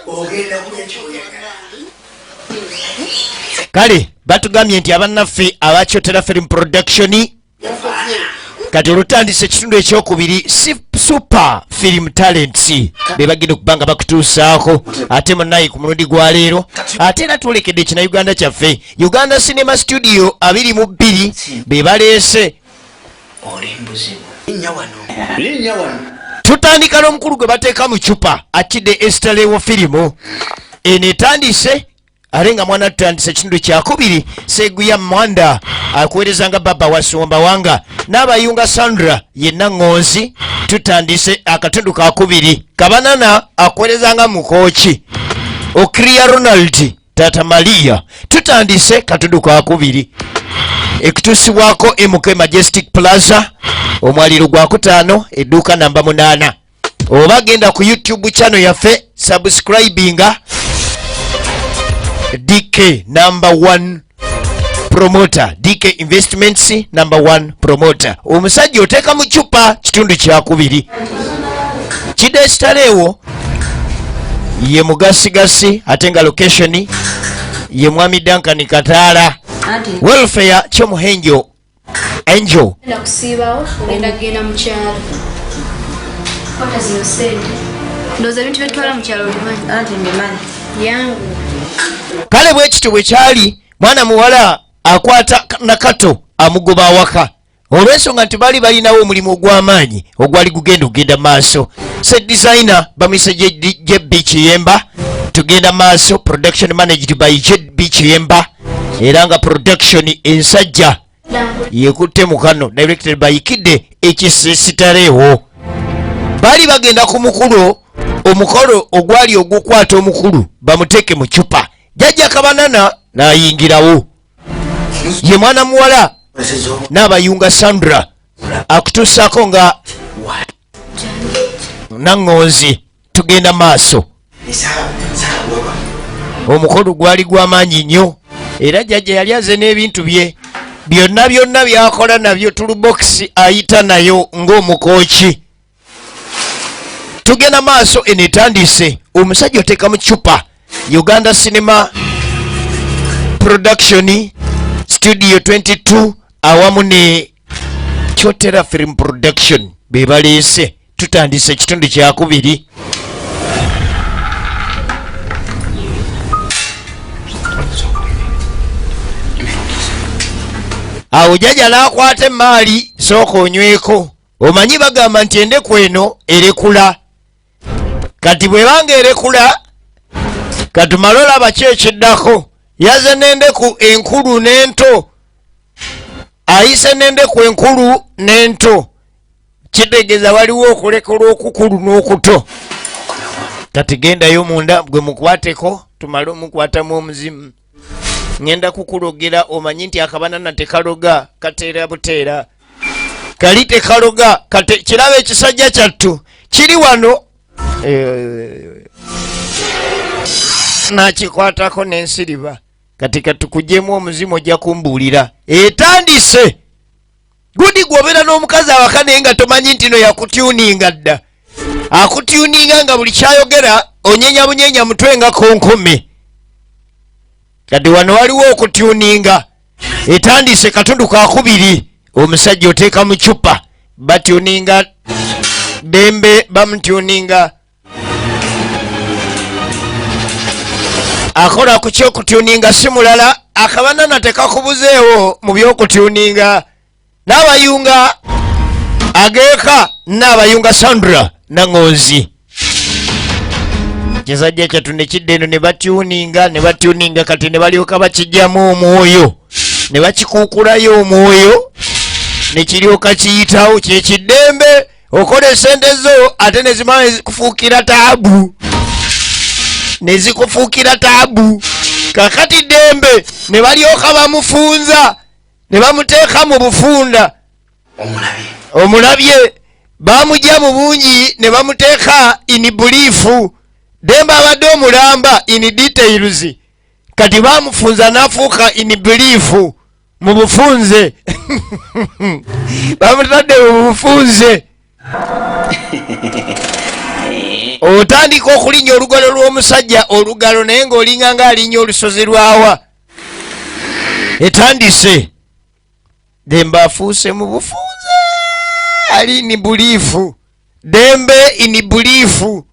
Ogenda kulya kyoyagala. Kale batugambye nti abannaffe abakyotera Film Production kati olutandise ekitundu ekyokubiri, si Super Film Talents be bagenda okuba nga bakutuusaako. Ate munayi ku mulundi gwa leero ate era twolekedde ekina Uganda kyaffe, Uganda Cinema Studio 22 be baleese. Oli mbuzibu. Linnya wano. Linnya wano. Tutandika n'omukulu gwe bateeka mu cupa, akidde Estalewo. Firimu eno etandise ate nga mwana tutandise ekitundu kyakubiri. Seguya Mwanda akuweereza nga Baba Wasumba Wanga n'Abayunga Sandra yenna ŋŋonzi. Tutandise akatundu kakubiri. Kabanana akuweereza nga Mukooki Okria Ronald Tata Maria. Tutandise katundu kakubiri, ekutuusibwako MK Majestic Plaza, omwaliro gwa kutaano, edduuka namba 8, oba genda ku YouTube channel yaffe, subscribinga DK number 1 promoter, DK Investments number 1 promoter. Omusajja oteeka mu cupa, kitundu kyakubiri. Kidesitaleewo ye mugasigasi, ate nga location ye Mwami Duncan Kataala. Anti Welfare Kyomuhenjo Angel. Genda kusiibawo, ogenda kugenda mu kyalo. Kwata zino sente, ndowooza ebintu byetutwala mu kyalo obimanyi. Anti mbimanyi. Yangu. Kale bwe kityo bwe kyali, mwana muwala akwata Nakato amugoba awaka olw'ensonga nti baali balinawo omulimu ogw'amaanyi ogwali gugenda okugenda maaso. Set designer bamwise JB Kiyemba. Tugenda maaso, production managed by JB Kiyemba, era nga production ensajja yekutte mukano, directed by Kide Ekisisitareewo. Baali bagenda ku mukulu, omukolo ogwali ogukwata omukulu bamuteeke mu cupa. Jjajja Kabanana n'ayingirawo, ye mwana muwala n'Abayunga Sandra akutuusaako nga Naŋŋonzi. Tugenda maaso, omukolo gwali gw'amaanyi nnyo, era jjajja yali aze n'ebintu bye byonna byonna byakola nabyo, toolbox ayita nayo ng'omukooki. Tugenda maaso, eno etandise omusajja oteeka mu cupa, Uganda Cinema Production Studio 22 awamu ne Kyotera Film Production be baleese. Tutandise ekitundu kyakubiri. Awo jjajja n'akwata emaali. Sooka onyweko, omanyi bagamba nti endeku eno erekula. Kati bwebanga erekula, katumale olaba ki ekiddako. Yaze n'endeku enkulu n'ento, ayise n'endeku enkulu n'ento, kitegeeza waliwo okulekulwa okukulu n'okuto. Kati gendayo munda gwe mukwateko, tumale omukwatamu omuzimu. Ŋŋenda kukulogera, omanyi nti akabanana tekaloga, kateera buteera, kali tekaloga. Kate kiraba ekisajja kyattu kiri wano. Nakikwatako n'ensiriba. Kati katukujemu omuzimu, ojja kumbuulira. Etandise gudi gwobeera n'omukazi awaka naye nga tomanyi nti no yakutyuninga dda, akutyuninga nga buli kyayogera onyenya bunyenya mutwe nga konkome. Kati wano waliwo okutyuninga. Etandise katundu kakubiri, omusajja oteeka mu cupa, batyuninga Dembe, bamutyuninga, akola ku kyokutyuninga si mulala. Akabanana tekakubuzeewo mu byokutyuninga n'Abayunga ageeka n'Abayunga Sandra Naŋonzi. Kisajja kyattu ne kidda eno ne batyuninga ne batyuninga, kati ne balyoka bakijjamu omwoyo ne bakikuukulayo omwoyo ne kiryoka kiyitawo. Kyekiddembe okola esente zo ate nezimala nezikufuukira taabu, nezikufuukira taabu. Kakati Dembe ne balyoka bamufunza ne bamuteeka mu bufunda. Omulabye? Omulabye, bamugya mu bungi ne bamuteeka in brief. Dembe abadde omulamba in details, kati bamufunza n'afuuka in brief, mu bufunze, bamutadde mu bufunze. Otandika okulinnya olugalo lw'omusajja olugalo naye ng'olinga nga alinnya olusozi lwawa. Etandise Dembe afuuse mu bufunze, ali in buliifu. Dembe in buliifu.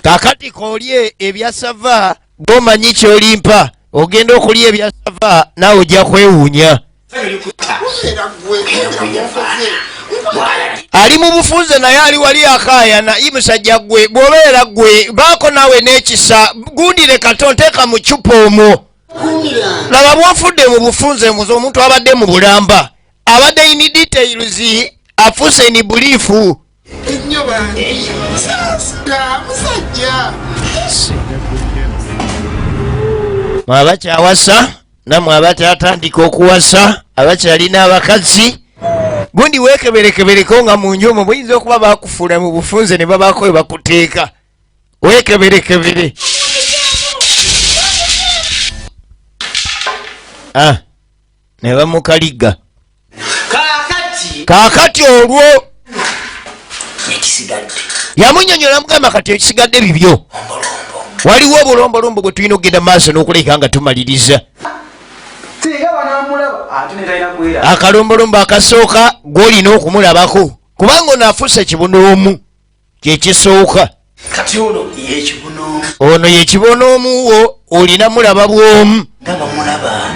Kakati koolye ebyasava gwomanyi kyolimpa, ogenda okulya ebyasava naawe ojja kwewuunya. Ali mu bufunze naye ali wali akaayana. I musajja gwe, bw'obeera gwe baako naawe n'ekisa, gundire kato nteeka mu cupa omwo. Laba bw'ofudde mu bufunze, muze omuntu abadde mu bulamba abadde in details afuuse in brief. Ennyo bangi saasira musajja. Abakyawasa namwe abakyatandika okuwasa abakyalina abakazi, gundi weekeberekebereko nga mu nju omwo buyinza okuba bakufuula mu bufunze ne babaako we bakuteeka. Weekeberekebere. Ah, ne bamukaligga. Kaakati olwo yamunyonyola mugamba kati ekisigadde bibyo, waliwo obulombolombo bwe tulina okugenda mu maaso n'okuleka nga tumaliriza. Akalombolombo akasooka gw'olina okumulabako kubanga ono afuuse kibunoomu, kyekisooka. Kati ono yekibunoomu. Ono yekibonoomu wo olina mulaba bwomu.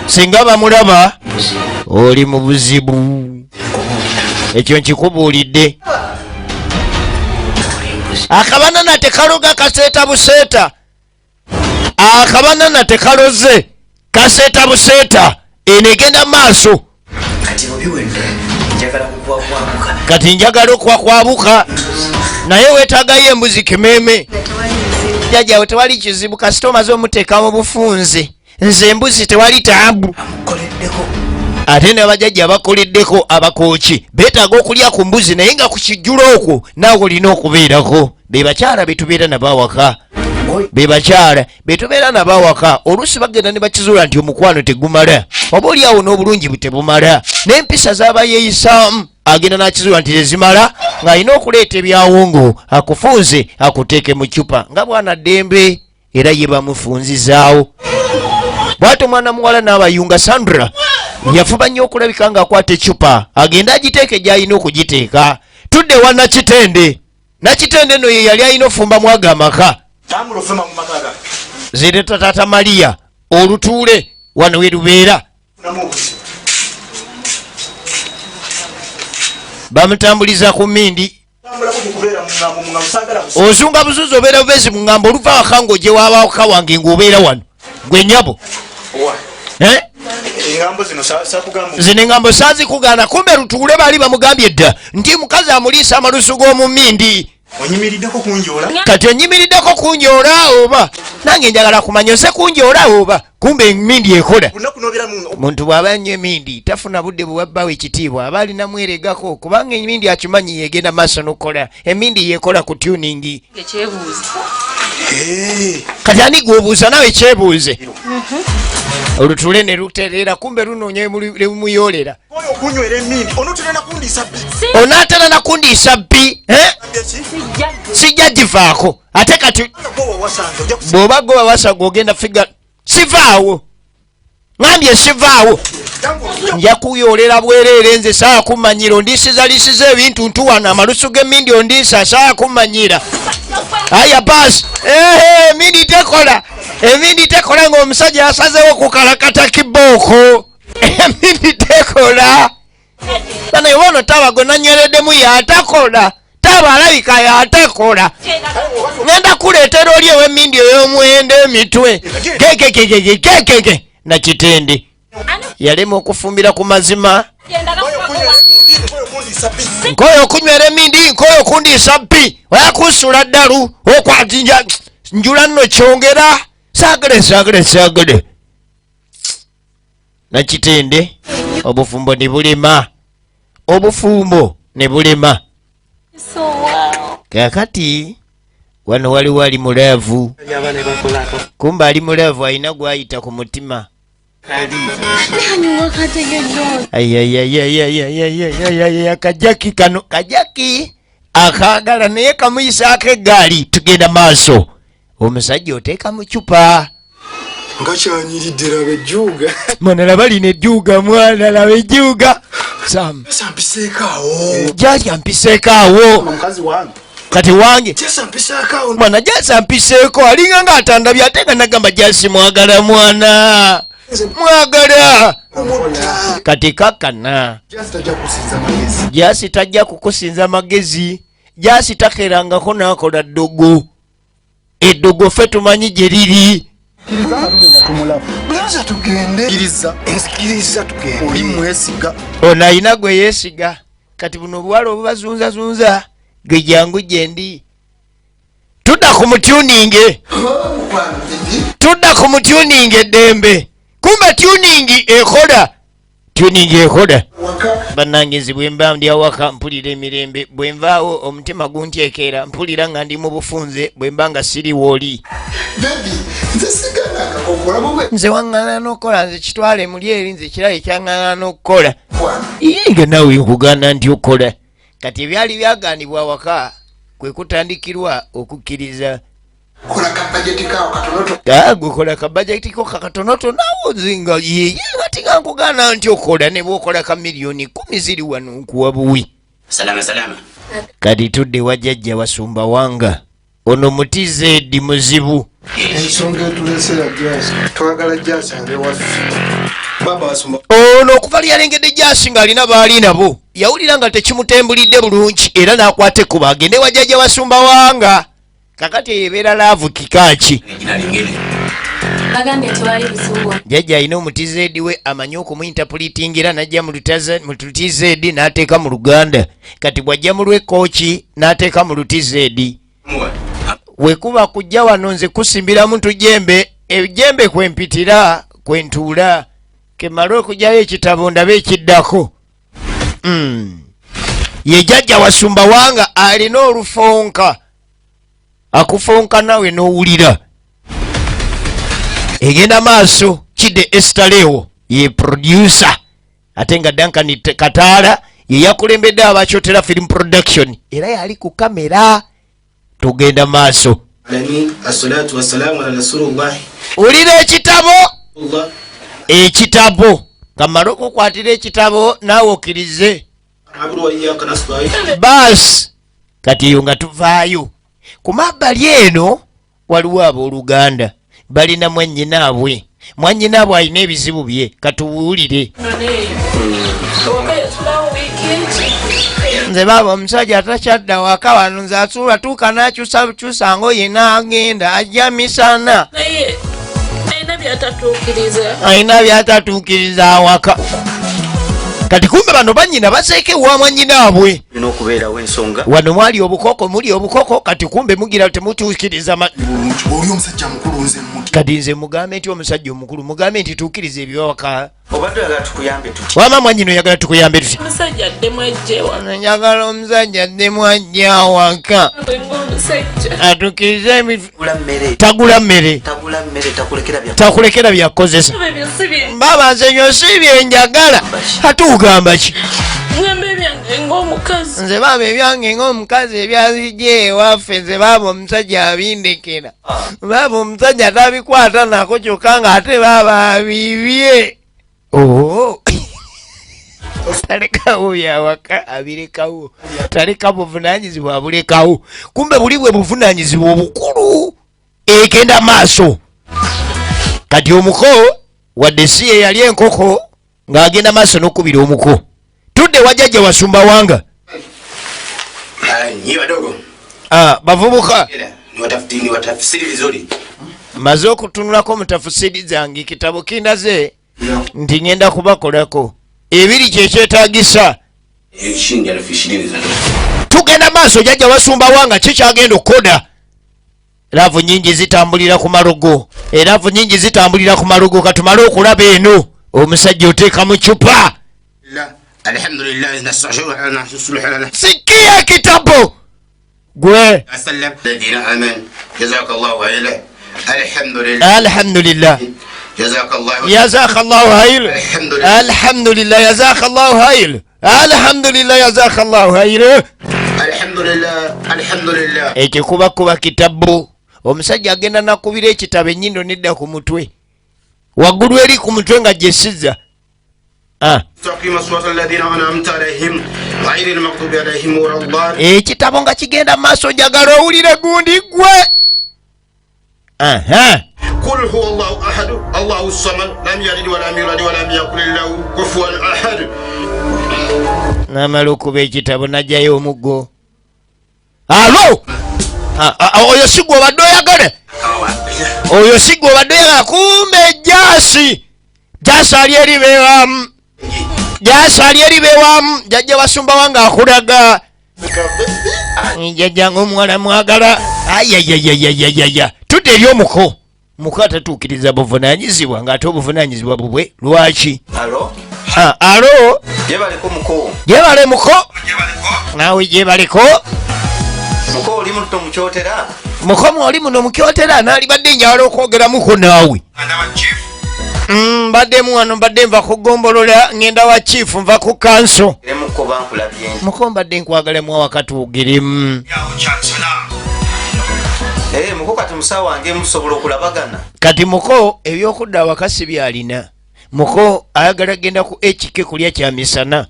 Singa bamulaba oli mu buzibu, ekyo nkikubuulidde. Akabanana tekaloga kaseeta buseeta, akabanana tekaloze kaseeta buseeta, eno egenda maaso. Kati njagala okukwakwabuka naye weetaagayo embuzi kimeeme. Jjajjawe tewali kizibu, kasita omaze omuteeka mu bufunze, nze embuzi tewali taabu. Ate n'abajjajja abakoleddeko abakooki beetaaga okulya ku mbuzi, naye nga ku kijjulo okwo naawe olina okubeerako. Be bakyala betubeera nabo awaka, be bakyala betubeera nabo awaka. Oluusi bagenda ne bakizuula nti omukwano tegumala, oba oli awo n'obulungi tebumala, n'empisa z'aba yeeyisaamu agenda n'akizuula nti tezimala, ng'alina okuleeta ebyawongo akufunze akuteeke mu ccupa nga bwana ddembe, era ye bamufunzizaawo bw'atyo. Mwana muwala n'abayunga Sandra yafuba nnyo okulabika ng'akwata eccupa agende agiteeke gy'alina okugiteeka. Tudde wa Nakitende. Nakitende nno ye yali alina ofumba mwaga amaka zireeta taata Mariya olutuule wano we lubeera. Bamutambuliza ku mindi ozunga buzuzi obeera bubeezi mu ŋŋambo oluva waka ng'ogye wabawaka wange ng'obeera wano gwe nyabo. Eh? Zino eŋŋambo saazikugaana, kumbe lutuule baali bamugambye dda nti mukazi amuliisa amalusu g'omu mmindi. Kati onyimiriddeko kunjoola oba nange njagala kumanya ose kunjoola oba kumbe emindi ekola. Muntu bw'aba anywa emindi tafuna budde buwabbawo ekitiibwa, aba alina mweregako kubanga emindi akimanyi yegenda maaso n'okukola emindi yekola ku tuning. Kati ani gwobuuza nawe kyebuuze? Olutule ne lutereera, kumbe lunoonya lemuyolera. Onaatera nakundiisa bbi, eh? Sijja givaako. Ate kati bw'oba gwe wawasa gwogenda figa sivaawo, ngambye sivaawo, nja kuyolera bwereere. Nze saa kumanyira ondisizalisiza ebintu ntuwana amalusu g'emindi ondiisa saa kumanyira. Aya baasi, ehe, emindi tekola, emindi tekola ng'omusajja asazewo kukalakata kibooko, emindi tekola. Bano yono taba gwe nanywereddemu yatakola, taba alabika yatakola. Ngenda kuleetera oli ew'emindi ey'omuwendo emitwe gegegegegegege. Nakitende yalema okufumbira ku mazima. Nkoyo okunywera emindi, nkoyo okundiisa bbi, oya kunsuula ddalu okwatinja njula nno kyongera saagale saagale saagale. Nakitende obufumbo ne bulema, obufumbo ne bulema. Kakati wano waliwo ali mu love, kumba ali mu love alina gwayita ku mutima. Kajaki kano kajaki akaagala naye kamuyisaako eggaali. Tugenda maaso, omusajja oteeka mu cupa. Nga kyanyiridde, laba ejjuuga. Mwana, laba lino ejjuuga, mwana, laba ejjuuga, Sam. Sampiseeko awo. Gyali ampiseeko awo. Omukazi wange. Kati wange. Jasa mpiseeko awo. Mwana, Jasi ampiseeko, alinga nga atandabye, ate nga nagamba Jasi mwagala, mwana, mwagala. Omutta. Kati kakana. Jasi tajja kusinza magezi. Jasi tajja kukusinza magezi. Jasi takerangako n'akola ddogo, eddogo ffe tumanyi gye liri. Bulaza tugende. Kkiriza, enzikiriza tugende. Oli mwesiga. Ono alina gwe yeesiga. Kati buno obuwala obubazunzazunza gwe jangu gye ndi. Tudda ku mutuninge, tudda ku mutuninge eddembe. Kumbe tuning ekola, tuning ekola. Waka. Bannange, nze bwe mba ndi awaka mpulira emirembe, bwe nvaawo omutima guntyekeera, mpulira nga ndi mu bufunze bwe mba nga siri wooli. Baby, nze siganangako obulamu bwe. Nze waŋŋana n'okukola, nze kitwale muli eri, nze kirabe kyaŋŋana n'okukola. Bwana. Ye nga naawe nkuganda nti okola. Kati ebyali byaganibwa awaka kwe kutandikirwa okukkiriza. Kola ka bajeti kaawo katonoto. Gukola ka bajeti ko kakatonoto naawe ozinga yeye nga tinga nkugaana nti okola, ne bwokola ka miliyoni 10 ziri wano nkuwa buwi. Salama salama. Kati tudde wa jjajja wasumba wanga ono mutizeedi muzibu. Ensonga etulesera Jasi, twagala Jasi abe waffe. Baba wasumba. Ono okuva lyalengedde Jasi ng'alina baali nabo, yawulira nga tekimutembulidde bulungi, era n'akwata ekkubo agende wa jjajja wasumba wanga. Kakati eyo ebeera love kikaaki? Jina lingine. Bagambye tewali buzibu. Jjajja alina omutizeedi we amanyi okumuinterpretingira, n'ajja mu lutizeedi n'ateeka mu Luganda. Kati bw'ajja mu lwekooki n'ateeka mu lutizeedi. Mwa. Wekuba kujja wano nze kusimbiramu tujembe, ejembe kwempitira kwentuula kemale okugyayo ekitabo ndabe ekiddako. Ye jjajja wasumba wanga alina olufonka, akufonka nawe n'owulira egenda maaso. Kidde Estalewo ye producer, ate nga Duncan Kataala ye yakulembedde abakyotera Film Production, era yali ku kamera. Tugenda maaso. Alamin assalatu wassalamu ala rasulullah. Wulira ekitabo. Allah. Ekitabo kamale okukwatira ekitabo naawe okkirize. Na'budu wa iyyaka nasta'in. Baasi kati eyo nga tuvaayo ku mabbali eno waliwo abooluganda balina mwannyinaabwe, mwannyinaabwe alina ebizibu bye, katuwulire. Nze baaba omusajja takyadda waka wano, nze asuula tuuka n'akyusa bukyusa ngoye n'agenda, ajja misana. Naye alina byatatuukiriza. Alina byatatuukiriza awaka. Kati kumbe bano bannyina baseeko ewa mwannyinaabwe. Olina okubeerawo ensonga. Wano mwali obukoko, muli obukoko. Kati kumbe mugira temutuukiriza Bulungi, oli omusajja mukulu, nze muti. Kati nze mugambe nti omusajja omukulu, mugambe nti tuukiriza ebyawaka. Obadde oyagala tukuyambe tuti? Wama mwannyina, oyagala tukuyambe tuti? Omusajja addemu ajjewa. Njagala omusajja addemu ajja awaka. Ng'omusajja atukirize Tagula mmere. Tagula mmere. Tagula mmere, takulekera bya. Takulekera byakukozesa. Ebyo si bye. Baba, nze nyo si byenjagala, ate ogamba ki? Ngamba ebyange ng'omukazi. Nze baaba ebyange ng'omukazi ebyazijja ewaffe, nze baaba omusajja abindekera, baaba omusajja tabikwata nako, kyokka nga ate baaba abibye. Oo, talekawo byawaka, abirekawo, taleka buvunanyizibwa, abulekawo. Kumbe buli bwe buvunanyizibwa obukulu egenda maaso. Kati omuko wadde si ye yali enkoko ng'agenda maaso n'okubira omuko, tudde wajjajja wasumba wanga. Nyi wadogo. Ah, bavubuka. Ela, niwatafsiri vizuri. Maze okutunulako mu tafusiri zange, ekitabo kindaze nti ngenda kubakolako ebiri kyekyetagisa. Shilingi 20,000 za dola. Tugenda maaso, jjajja wasumba wanga kikyagenda okukoda. Love nyingi zitambulira ku malogo, e love nyingi zitambulira ku malogo. Katumale okulaba eno omusajja oteeka mu cupa. La alhamdulillah nasta'inu Sikia ekitabo gwe. Sallam alladhina amanu jazakallahu khairan alhamdulillah. Alhamdulillah. Jazakallahu. Jazakallahu hair. Alhamdulillah. Alhamdulillah, jazakallahu hair. Alhamdulillah, jazakallahu hair. Alhamdulillah. Alhamdulillah. Ekikubakuba kitabu. Omusajja agenda nakubira ekitabo, ennyindo nedda ku mutwe, waggulu eri ku mutwe nga gyesiza. Ah. Mustaqima sirata alladhina an'amta alayhim ghayril maghdubi alayhim waladdallin. Ekitabo nga kigenda mu maaso, njagala owulire gundi gwe. Aha. Qul huwa Allahu ahad, Allahu samad, lam yalid wa lam yulad wa lam yakul lahu kufuwan ahad. Namala okuba ekitabo najjayo omuggo. Alo, oyo si gwe obadde oyagala, oyo si gwe obadde oyagala. Kumbe jasi jasi ali eri bewamu, jasi ali eri bewamu. Jajja wasumba wange akulaga jajja ngaomuwala mwagala. Ayayayayayaya, tudde eri omuko. Muko atatuukiriza buvunanyizibwa ng'ate obuvunanyizibwa bubwe. Lwaki? Alo? Ah, alo. Gyebaleko muko. Gyebale muko, naawe gyebaleko. Muko oli muto mukyotera? Muko mwoli muno mukyotera, naalibadde njagala okwogeramuko naawe. Mbaddemu wano, mbadde nva ku ggombolola ngenda wa chief, nva ku kanso. Emuko bankulabye. Muko mbadde nkwagalamu awaka twogерemu. Eh, muko kati musawo wange musobola okulabagana. Kati muko ebyokudda awaka si byalina. Muko ayagala genda ku HK kulya kya misana.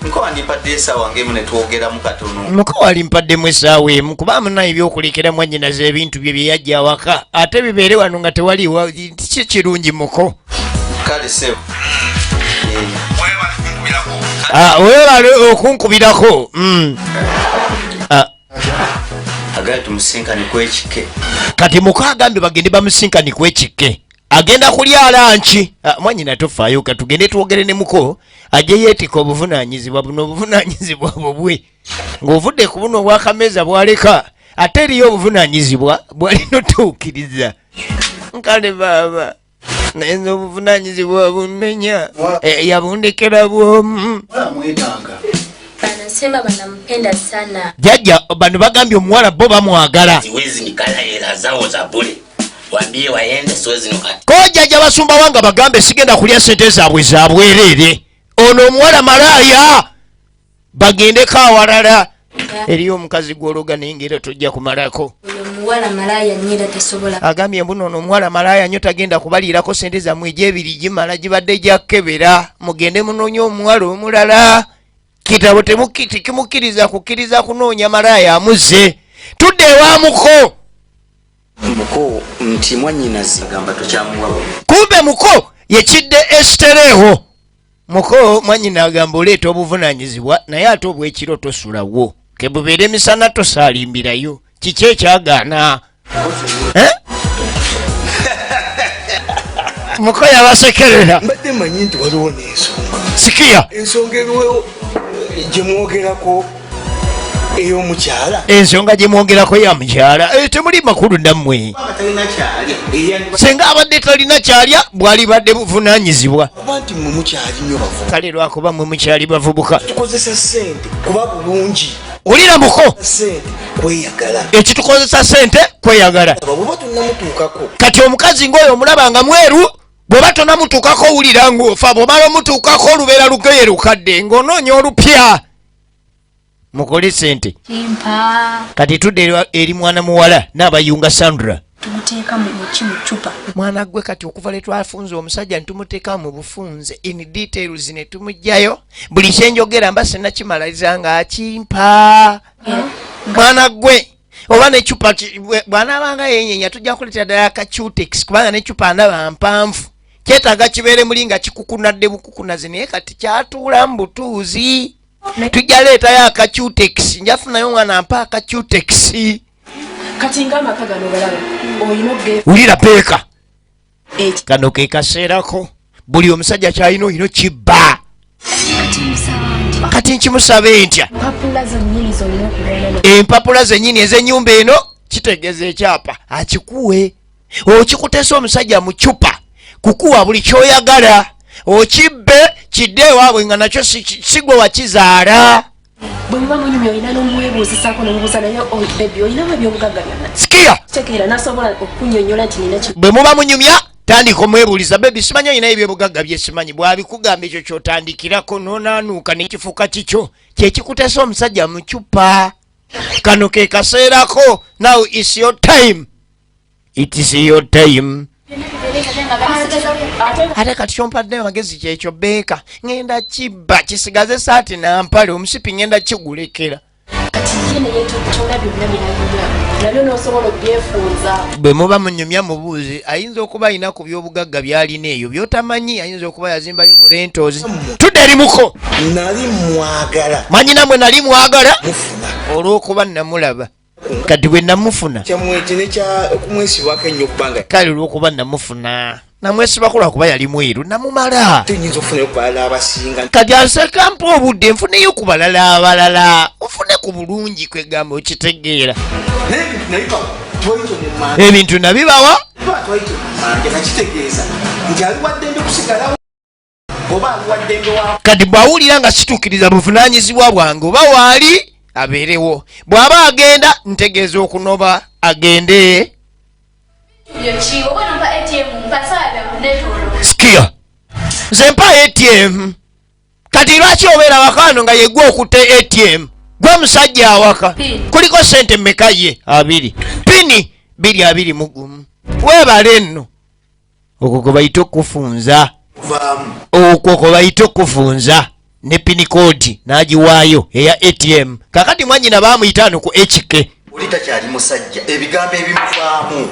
Muko wandimpadde essaawa ng'emu ne twogeramu katono. Muko walimpaddemu essaawa emu, kuba munaye ebyokulekera mwannyinaze ebintu bye bye yajja awaka ate bibeere wano nga tewaliwo ki kirungi muko. Kale ssebo. Ah, weebale okunkubirako. Agale tumusinkane ku ekike. Kati muko agambye bagende bamusinkane ku ekike. Agenda kulya lanki. Ah, mwannyina tofaayo, ka tugende twogere ne muko ajje yeetika obuvunaanyizibwa buno, obuvunaanyizibwa bubwe. Ng'ovudde ku buno obwakameeza bw'aleka, ate eriyo obuvunaanyizibwa bw'alina otuukiriza. Nkale baaba, naye nze obuvunaanyizibwa bummenya. Yabundekera bwomu. Banasema banampenda sana. Jajja bano bagambye omuwala bo bamwagala. Siwezi nikala hela zao za bure. Waambie waende, siwezi nikata. Ko jjajja basumba wanga bagambe sigenda kulya sente zaabwe za bwereere. Ono omuwala malaaya, bagendeko awalala. Eriyo omukazi gw'ologa naye ng'era tojja kumalako. Oyo omuwala malaaya nnyo era tasobola. Agambye mbu ono omuwala malaaya nnyo tagenda kubaliirako sente zammwe, egy'ebiri gimala gibadde gyakkebera. Mugende munoonye omuwala omulala. Kitabo tekimukkiriza kukkiriza kunoonya malaaya amuzze. Tudde ewa muko. Muko nti mwannyinaze agamba tokyamuwa. Kumbe muko yekidde Esitereewo. Muko mwannyina agamba oleeta obuvunaanyizibwa naye ate obw'ekiro tosulawo. Ke bubeere misana tosaalimbirayo. Kiki ekyagaana? Muko yabasekerera. Mbadde mmanyi nti waliwo n'ensonga. Sikia. Ensonga eriwo gye mwogerako ey'omukyala. Ensonga gye mwogerako ya mukyala. Temuli makulu nammwe. Senga abadde talina kyalya bw'alibadde buvunaanyizibwa. Kuba nti mmwe mukyali nnyo bavubuka. Kale lwakuba mmwe mukyali bavubuka. Tukozesa ssente kuba bulungi. Wulira muko. Ssente kweyagala. Ekitukozesa ssente kweyagala. Bw'oba tonnamutuukako. Kati omukazi ng'oyo omulaba nga mweru, bw'oba tonnamutuukako owulira ng'ofa, bw'omala omutuukako olubeera lugoye lukadde ng'onoonya olupya. Mukole ssente. Kimpa. Kati tudde eri mwana muwala n'abayunga Sandra. Tumuteeka mu ki mu ccupa. Mwana gwe kati okuva lwe twafunze omusajja ne tumuteeka mu bufunze in details ne tumuggyayo, buli kye njogera mba sinnakimaliriza ng'akimpa. Mwana gwe oba n'eccupa bw'anaabanga yeenyeenya tujja kuleetera ddala aka Cutex, kubanga n'eccupa ndaba mpanvu. Kyetaaga kibeere muli nga kikukunadde bukukunazi, naye kati kyatuula mu butuuzi. Tujja leetayo aka Cutex, nja funayo omwana ampa aka Cutex. Kati ng'amaka gano balaba olina okugenda. Wulira peeka. Eki. Kano ke kaseerako buli omusajja ky'alina olina okibba. Kati nkimusabe ntya? Empapula zennyini z'olina okugenda nazo. Empapula zennyini ez'ennyumba eno kitegeeza ekyapa akikuwe. Okikutesa omusajja mu ccupa kukuwa buli ky'oyagala, okibbe kidde ewaabwe nga nakyo si gwe wakizaala. Bwe muba munyumya olina n'omwebuuzisaako n'omubuuza naye, oh, baby, olinamu ebyobugagga byonna? Sikia. Kitegeera n'asobola okunnyonnyola nti nina Bwe muba munyumya Tandika omwebuuliza, "Baby, simanyi olinayo ebyobugagga byesimanyi." Bw'abikugamba, ekyo kyotandikirako n'onaanuuka nekifuuka kikyo, kyekikutesa omusajja mu cupa. Kano ke kaseerako. Now is your time, it is your time. Ate kati kyompadde amagezi kyekyo, beeka ŋŋenda kibba kisigaze saati nampale, omusipi ŋŋenda kigulekera. Kati ye neyetola byonna byalina nabyo n'osobola okubyefunza. Bwe muba munyumya, mubuuzi, ayinza okuba alina ku byobugagga byalina eyo byotamanyi. Ayinza okuba yazimbayo burentozi. Tudde erimuko. Nali mwagala. Mwanyinamwe nali mwagala. Mufuna. Olw'okuba namulaba, kati bwe namufuna Kyamwete nekya okumwesibwako ennyo okubanga Kale olw'okuba namufuna, namwesibako lwakuba yali mweru, namumala. Tuyinza okufunayo ku balala abasinga. Kati aseka mpa obudde nfuneyo ku balala abalala, nfune ku bulungi, kwegamba okitegeera. Naye ebintu nabibawa, twayita omumanja. Ebintu nabibawa. Twayita omumanja, nakitegeeza nti ali waddembe kusigalawo oba ali waddembe wa Kati bw'awulira nga situukiriza buvunaanyizibwa bwange, oba waali abeerewo, bw'aba agenda ntegeeza okunoba agende. Ki oba nompa ATM mpasaala byakunetoolo. Sikia, nze mpa ATM. Kati lwaki obeera wakaano nga yegwe okutte ATM? Gwe musajja awaka. PIN. Kuliko sente mmeka? Ye abiri, PIN 221. Weebale nno, okwo kwe bayita okufunza. Kuvaamu. Okwo kwe bayita okufunza ne PIN code n'agiwaayo eya ATM. Kakati mwanyina baamuyita ano ku HK. Oli takyali musajja, ebigambo ebimuvaamu.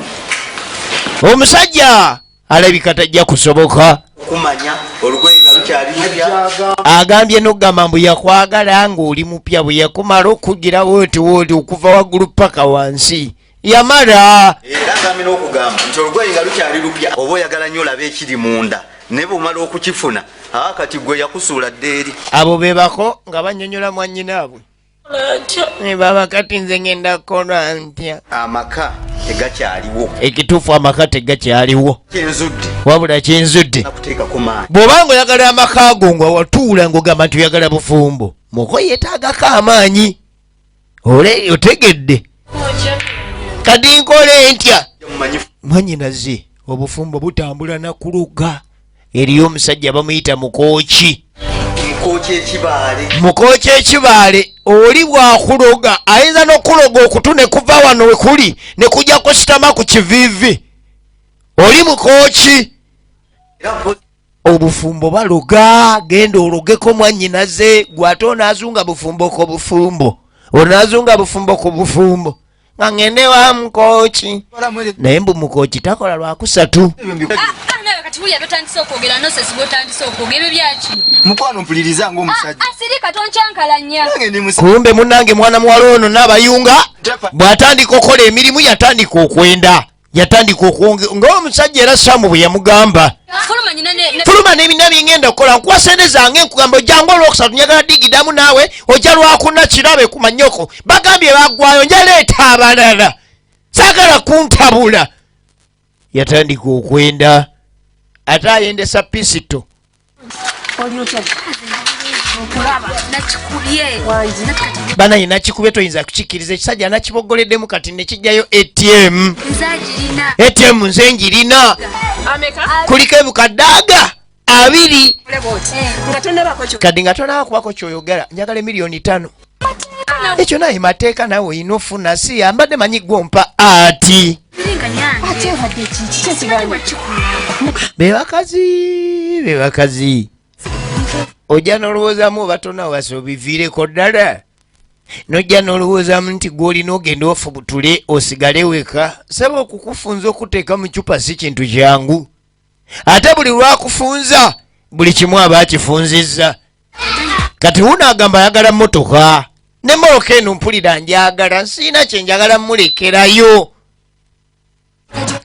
Omusajja alabika tajja kusoboka. Okumanya olugoye nga lukyali lupya. Agambye n'okugamba mbu yakwagala ng'oli mupya, bwe yakumala okugira wooti wooti okuva waggulu paka wansi, yamala. Era agambye n'okugamba nti olugoye nga lukyali lupya oba oyagala nnyo olabe ekiri munda, naye bwomala okukifuna, aa, kati gwe yakusuula dda eri. Abo be bako nga bannyonnyola mwannyinaabwe. Ne baba kati nze ngenda kukola ntya? Amaka tegakyaliwo. Ekituufu amaka tegakyaliwo. Kyenzudde. Wabula kyenzudde, nakuteekako maanyi. Bw'obanga oyagala amaka go nga watuula ng'ogamba nti oyagala bufumbo, muko yeetaagako amaanyi. Ole otegedde kati nkole ntya? Mumanyi. Mwanyinaze, obufumbo butambula nakuluga. Eriyo omusajja bamuyita Mukooki. Mukooki ekibaale. Mukooki ekibaale. Oli bwakuloga ayinza n'okuloga okutu ne kuva wano we kuli ne kujja kusitama ku kiviivi. Oli mukooki. Era mpozi. Obufumbo baloga. Genda ologeko mwannyinaze, gwe ate onaazunga bufumbo ku bufumbo, onaazunga bufumbo ku bufumbo, nga ngende wa mukooki. Naye mbu mukooki takola lwakusatu. Nawe kati wulira byotandise okwogera, nonsense bwotandise okwogera, ebyo byaki? Mukwano, mpuliriza ngaomusajja. Asirika, tonkyankalanya. Nange ndi musajja. Kumbe munnange mwana muwala ono n'abayunga bw'atandika okukola emirimu, yatandika okwenda, yatandika okwonge ng'omusajja. Era Samu bwe yamugamba, Fuluma nyina "Fuluma n'ebina byengenda okukola, nkuwa sente zange, nkugamba ojjangu olwokusatu, njagala digidamu naawe ojja lwakuna kirabe ku manyoko." Bagambye baggwayo, njaleeta abalala, saagala kuntabula. Yatandika okwenda, ate ayendesa pisito. Oli otya? Okulaba. Nakikubye. Wangi. Banaye nakikubye, toyinza kukikkiriza. Ekisajja nakibogoleddemu kati nekijjayo ATM. Nze agirina. ATM nze njirina. Ameka? Kuliko ebukadde aga 20. Nga tonnabako kyo. Kati nga tonaba kubako kyoyogera, njagala emiliyoni 5. Ekyo naye mateeka, naawe olina ofuna. Si ambadde manyi gwompa ati. Ate obadde kiki kyekiganye? Be bakazi, be bakazi, ojja n'olowoozamu oba tonawasa obiviireko ddala, nojja n'olowoozamu nti gw'olina ogenda ofubutule osigale weka. Saba okukufunza okuteeka mu cupa si kintu kyangu, ate buli lwakufunza buli kimu aba akifunzizza. Kati wuno agamba ayagala motoka, ne mmotoka eno mpulira njagala, siina kyenjagala mulekerayo.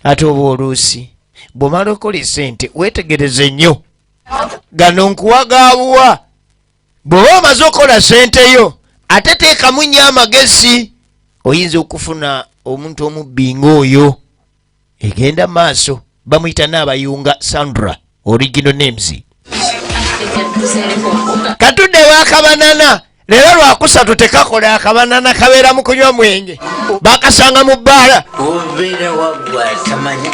Ate oba oluusi bw'omala okola esente, weetegereze nnyo gano nkuwa gaabuwa. Bw'oba omaze okukola sente yo, ate teekamu nnyo amagezi, oyinza okufuna omuntu omubbi ng'oyo. Egenda maaso, bamuyita n'abayunga Sandra, original names. Katudde wakabanana leero lwakusatu, tekakola akabanana, kabeera mu kunywa mwenge, bakasanga mu bbaala. Obeera waggwe atamanya.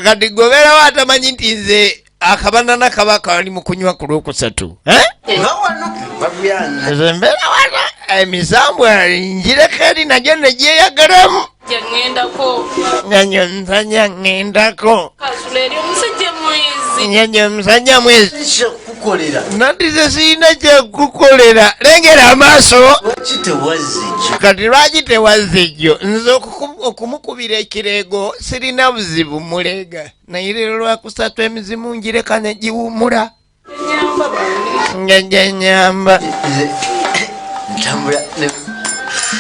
Kati gobeerawo atamanyi nti nze akabanana kaba kali mu kunywa ku lwokusatu. Eh? Nga wano babyana. Nze mbeera wano emisambwa njireko eri nagyo negyeyagalamu. Ŋŋendako. Nyanyo nsanya ŋŋendako. Kasula eri omusajja mwizi. Nyanyo omusajja mwezi. Kukolera. Nanti ze sirina kyekukolera. Lengera amaaso. Lwaki tewazze jjo? Kati lwaki tewazze jjo? Nze okumukubira ekireego sirina buzibu muleega. Naye leero lwakusatu emizimu njireka ne giwummula. Njajja nyamba. Nze ntambula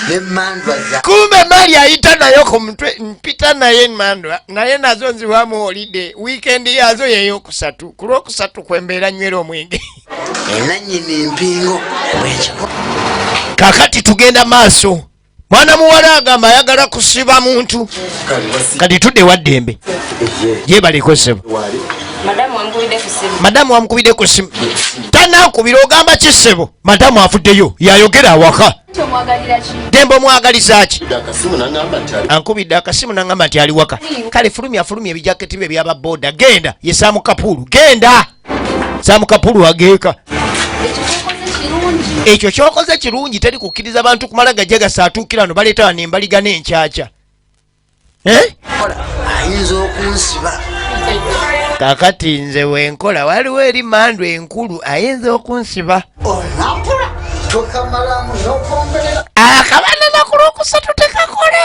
ne mandwa za. Kumbe mali ayita nayo ku mutwe, mpita naye mandwa naye nazo nziwamu holiday weekend yazo yeyokusatu. Ku lwokusatu kwembeera nywera omwenge. Enanyini empingo bwekyo. Kakati tugenda maaso. Mwana muwala agamba ayagala kusiba muntu. Kati tudde waddembe yebaleko ssebo. Madamu wamukubidde ku ssimu. Madamu wamukubidde ku ssimu, tanankubira. Ogamba ki ssebo? Madamu avuddeyo yayogera awaka. Omwagalira ki? Dembe omwagaliza ki? Akasimu nangamba nti ali Ankubidde akasimu nangamba nti ali waka. Kale fulumya, fulumya ebijaketi bye byaba boda. Genda ye Saamu Kapulu, genda Saamu Kapulu ageeka. Ekyo kyokoze kirungi. Ekyo kyokoze kirungi. Teri kukkiriza bantu kumala gajja gasaatuukira no baleeta wano embaliga n'enkyakya. Eh? Ayinza okunsiba. Kakati nze wenkola waliwo eri mandu enkulu ayinza okunsiba. Onampula tokamalamu nokomberera. Akabanana ku lwokusatu tekakola,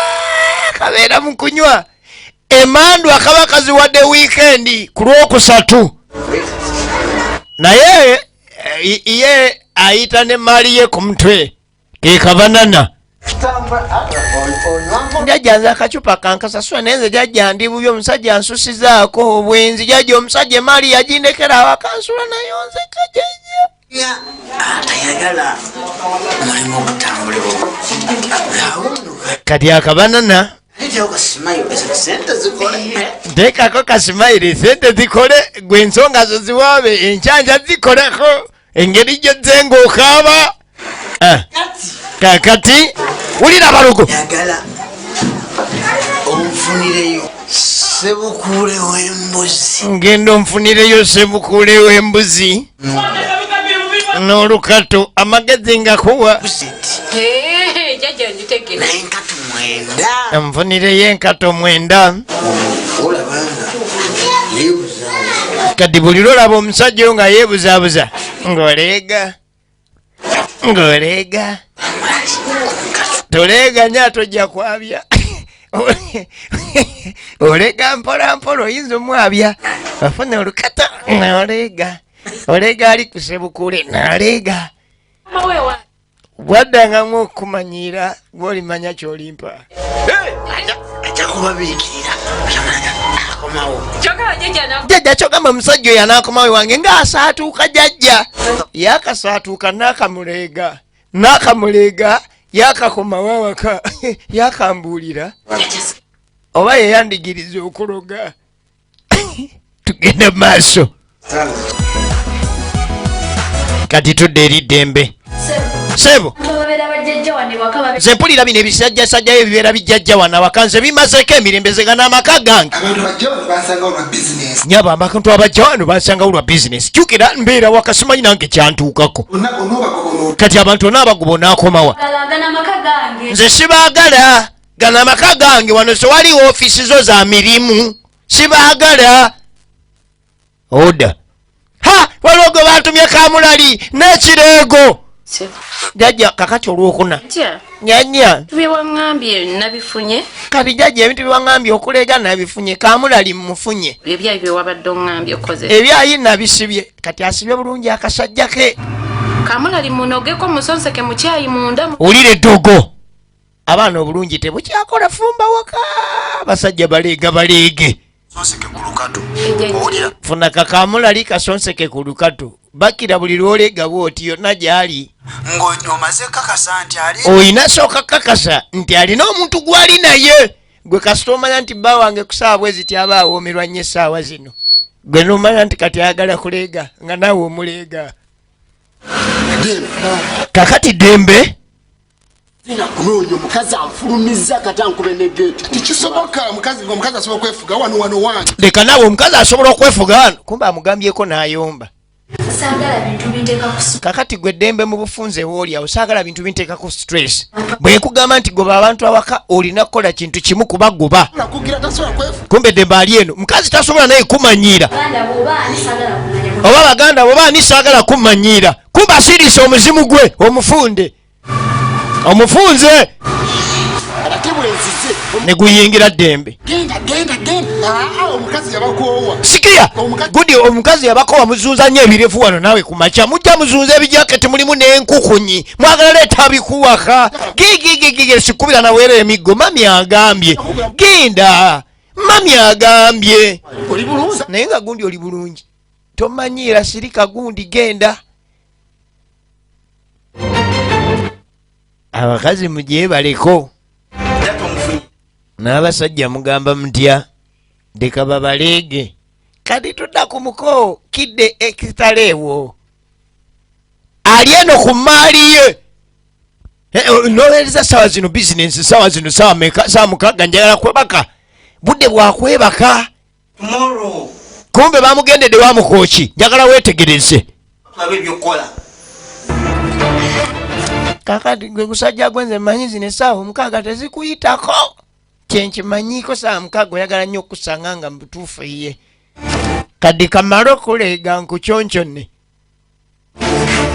kabeera mu kunywa emandu akaba kaziwadde wiikendi ku lwokusatu, naye ye ayita ne maali ye ku mutwe ke kabanana. Tambula onywambo. Jjajja nze akacupa kankasasula, naye nze jjajja ndi bubi, omusajja ansusizaako obwenzi. Jjajja omusajja emaali yagindekera awakansula nayo nzeka jjajja. Atayagala mulimu ogutambulibwa awo. Kati akabanana. Leetawo kasimayo ezo sente zikole. Nteekako kasimayire sente zikole, gwe ensonga zo ziwaabe enkyanja zikoleko engeri gyozze ng'okaaba. Ah, kakati wulira balogo. Yagala onfunireyo sebukuule w'embuzi. Ngenda onfunireyo sebukuule w'embuzi n'olukato, amagezi nga kuwa. Jjajja ngitegere. Naye nkatu 9. Nfunireyo enkato 9. Olabanga yeebuzaabuza. Kati buli lwolaba omusajja oyo nga yeebuzaabuza, ng'oleega ng'oleega, toleega nya tojja kwabya. Oleega mpola mpola, oyinza omwabya. Afuna olukata n'oleega, oleega ali kusebukule n'aleega. Mawewa. Bwaddangamu okumanyiira gwolimanya kyolimpa. Ajja kubabiikirira akomawo. Kyokka jjajja na Jjajja kyogamba omusajja oyo anaakomawo wange ng'asaatuuka. Jjajja yakasaatuuka n'akamuleega n'akamuleega, yakakomawo awaka yakambuulira oba yeyandigiriza okuloga. Tugenda mu maaso. Kati tudde eri ddembe sebo. Babeera bajjajja wano ewaka babe. Nze mpulira bino ebisajjasajjayo ebibeera bijjajja wano awaka, nze bimazeeko emirembe ze gano amaka gange. Abantu bajja wano bansangawo lwa bizinesi. Nyaba abantu abajja wano bansangawo lwa bizinesi. Jjukira mbeera waka, simanyi nange kyantuukako. Onoobagoba. Kati abantu onaabagoba onaakomawa? Gana amaka gange. Nze sibaagala, gano amaka gange wano sewali ofiisi zo za mirimu, sibaagala. Oda ha waliwo gwe batumye kamulali n'ekireego jjajja. Kakati olwokuna. Ntya. Nyanya. Tubye waŋŋambye nabifunye. Kati jjajja ebintu byewaŋŋambye okuleega nabifunye, kamulali mufunye. Ebyayi bye wabadde oŋŋambye okozesa. Ebyayi nabisibye, kati asibye bulungi akasajja ke. Kamulali munogeko musonseke mu kyayi munda. Wulira eddogo, abaana obulungi tebukyakola, fumba waka, abasajja baleega baleege. Sonseke ku lukato, owulira? Funa kakamulali kasonseke ku lukato, bakira buli lwoleega bwoti yonna gyali. Ng'omaze kakasa nti ali. Oyina sooka kakasa nti alina omuntu gwali naye. Gwe kasita omanya nti bba wange kusaawa bwe ziti aba awoomerwa nnyo essaawa zino, gwe nomanya nti kati ayagala kuleega nga naawe omuleega. Kakati ddembe. Kunoonya omukazi anfulumiza kati ankube ne geeti. Tekisoboka, omukazi omukazi asobola okwefuga wano wano wange. Leka naawe, omukazi asobola okwefuga wano. Kumbe amugambyeko n'ayomba. Saagala bintu binteeka ku Kakati gwe eddembe mu bufunze wooli awo, saagala bintu binteekako stress. Bwe nkugamba nti goba abantu awaka, olina kukola kintu kimu, kubagoba. Kugira tasobola kwefuga. Kumbe eddembe ali eno, mukazi tasobola naye kumanyiira. Baganda bwoba ani, saagala kumanya. Oba baganda oba ani, saagala kumanyiira. Kumbe asiriisa omuzimu gwe omufunde omufunze. Ate bwe nzize Ne guyingira ddembe. Genda, genda, genda. Aa, omukazi yabakoowa. Sikiya gudi, omukazi yabakowa. Muzunza nnyo ebirevu wano naawe ku makya, mujja muzunza ebijaketi mulimu n'enkukunyi, mwagala leeta bikuwaka gigigigige. Sikubira naweera emiggo. Mami agambye genda, mami agambye. Oli bulungi. Naye nga gundi oli bulungi, tomanyiira, sirika gundi, genda. Abakazi mugyebaleko n'abasajja mugamba mutya, leka babaleege. Kati tudda ku muko kidde ekitaleewo ali eno ku maali ye. Eh, nowereza sawa zino bizinensi, sawa zino sawa meka? Sawa 6, njagala kwebaka, budde bwakwebaka. Tomorrow. Kumbe bamugendedde wamukooki, njagala weetegereze. Tulabe ebyokukola. Kakati gwe gusajja gwe, nze mmanyi zino essaawa 6 tezikuyitako, kyenkimanyiiko. Saawa 6 oyagala nnyo okusanga nga mubutuufu ye kaddi kamale okuleega nkukyonkyonne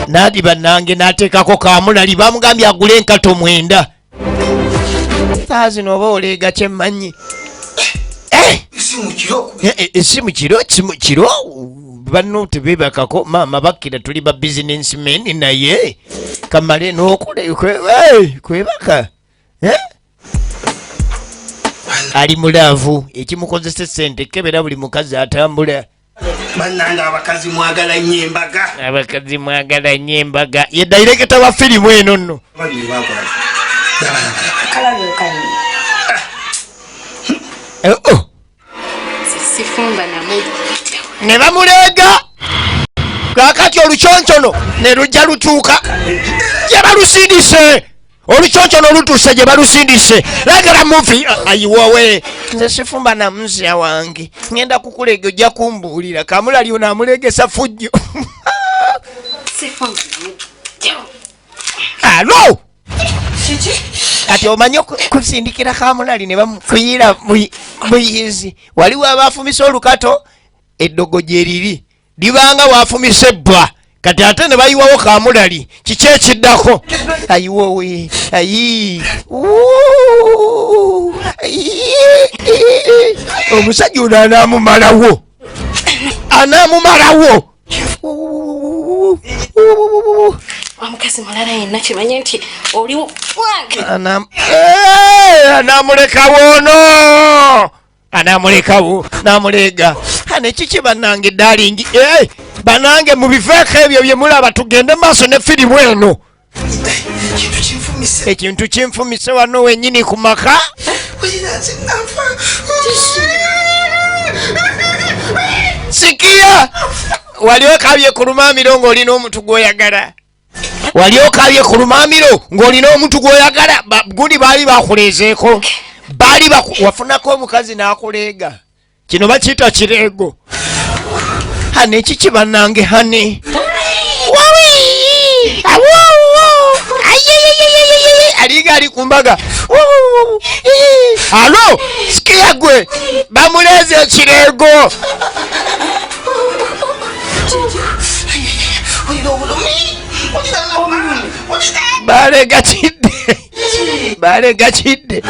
naadi bannange n'ateekako kamulali. Bamugambye agule enkato 9. Saawa zino oba oleega, kyemmanyi. Eh! Si mu kiro. Eh, eh, si mu kiro, si mu kiro, banno tebebakako maama bakkira, tuli ba businessmen. Naye kamale n'okule kwebaka. Eh? Ali mu love, ekimukozesa esente kebera buli mukazi atambula. Bannange, abakazi mwagala nnyo embaga. Abakazi mwagala nnyo embaga. Ye director wa firimu eno nno. Babiri bakola. Kalabye. Eh, oh. Sifumba namu. Ne bamuleega. Kakati oluconcono ne lujja lutuuka gye balusindise, oluconcono lutuuse gye balusindise. Lagala movie ayiwowe. Nze sifumba na muzya wange, ngenda kukulega, ojja kumbuulira. Kamulali ono amulegesa fujjo. Sifumba namu. Alo, kati omanyi kusindikira kamulali ne bamukuyira buyizi. Waliwo abafumisa olukato, eddogo gye riri libanga wafumisa ebbwa. Kati ate ne bayiwawo kamulali, kiki ekiddako? Ayiwowe, ayi. Wuu! Ayi! Omusajja ono anaamumalawo, anaamumalawo. Omukazi mulala yenna kimanye nti oli wange. Eh, anamulekawo ono, anamulekawo namulega. Ane kiki bannange, darling? Eh, bannange mubifeeko ebyo bye mulaba, tugende maaso ne firimu eno. Kintu kinfumise. Ekintu kinfumise wano wenyini ku maka. Wulira, nze nanfa. Sikiya, wali okabye ku lumaamiro ng'olina omuntu gw'oyagala? Wali okabye ku lumaamiro ng'olina omuntu gw'oyagala? Gundi baali bakuleezeeko, baali wafunako omukazi n'akuleega? Kino bakiyita kireego. Hane kiki bannange, hane. Wawi! Awo! Ayeyeyeyeyeye! Alinga ali ku mbaga. Wuuu! Alo, sikiya gwe bamuleeze ekireego. Wulira obulumi. Wulira obulumi. Wulira. Balega kidde, balega kidde.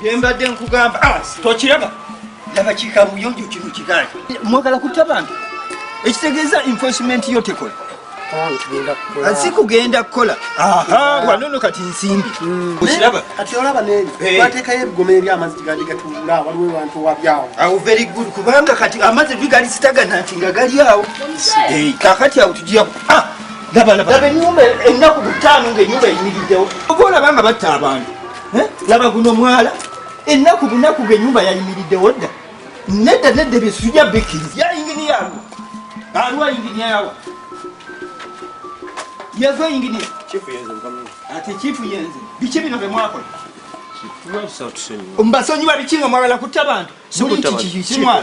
Byembadde nkugamba. Ah, tokiraba? Laba kikabuyonjo kino kikaaki. Mwagala kutta bantu, ekitegeeza enforcement yo tekola. Si kugenda kukola. Aha, wano no kati nsimbi okiraba. Kati olaba neeri bateekayo ebigoma eri amazzi gandi gatuula, waliwo ewantu wabyawo. Awo very good, kubanga kati amazzi bigali sitagana nti nga gali awo. Eh, kakati awo tujja. Ah, laba, laba, laba ennyumba, ennaku 5 ng'ennyumba eyimiriddewo. Oba olaba nga batta abantu. Eh, laba guno mwala, ennaku bunaku ng'ennyumba yayimiriddewo dda. Nedda nedda ebyo sijja bikkiriza. Ya inginiya alwa. Alwa inginiya yawa. Yava inginiya. Chifu yenze mukama. Ate chifu yenze. Biki bino bye mwakola? Mbasonyiwa biki nga mwagala kutta abantu?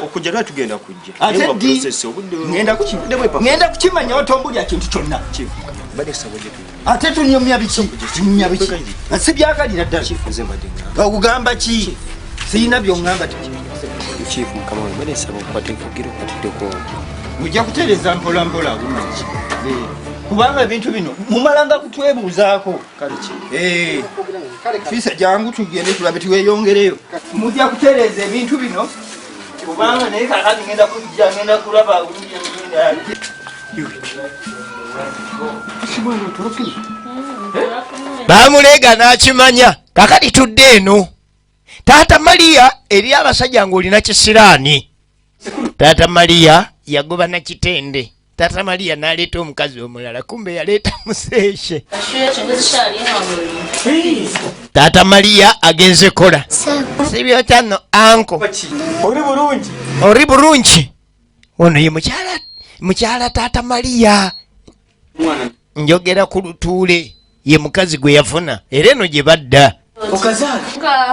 Okujja lwa tugenda kujja. Ate ddi? Ngenda kukimanya otombulya kintu kyonna. Ate tunyumya biki? Tunyumya biki? Sibyagalira ddala. Okugamba ki? Sirina by'oŋŋamba. Chifu mukama wange mbadde nsaba okukwata enkugira okwatiddeko. Mujja kutereeza mpola mpola bulungi. Kubanga ebintu bino mumalanga kutwebuuzaako. Fisa jangu tugende tulabe tweyongereyo. Mujja kutereeza ebintu bino kubanga naye kakati ngenda kujja ngenda kulaba Bamulega n'akimanya. Kakati tudde eno. Taata Maria eri abasajja ng'olina kisiraani. Taata Maria yagoba na kitende. Taata Maria n'aleeta omukazi omulala, kumbe yaleeta museeshe. Taata Maria agenze kola. Sibyo kyano anko. Oli bulungi. Oli bulungi. Ono ye mukyala Taata Maria. Njogera ku lutuule ye mukazi gwe yafuna era eno gye badda.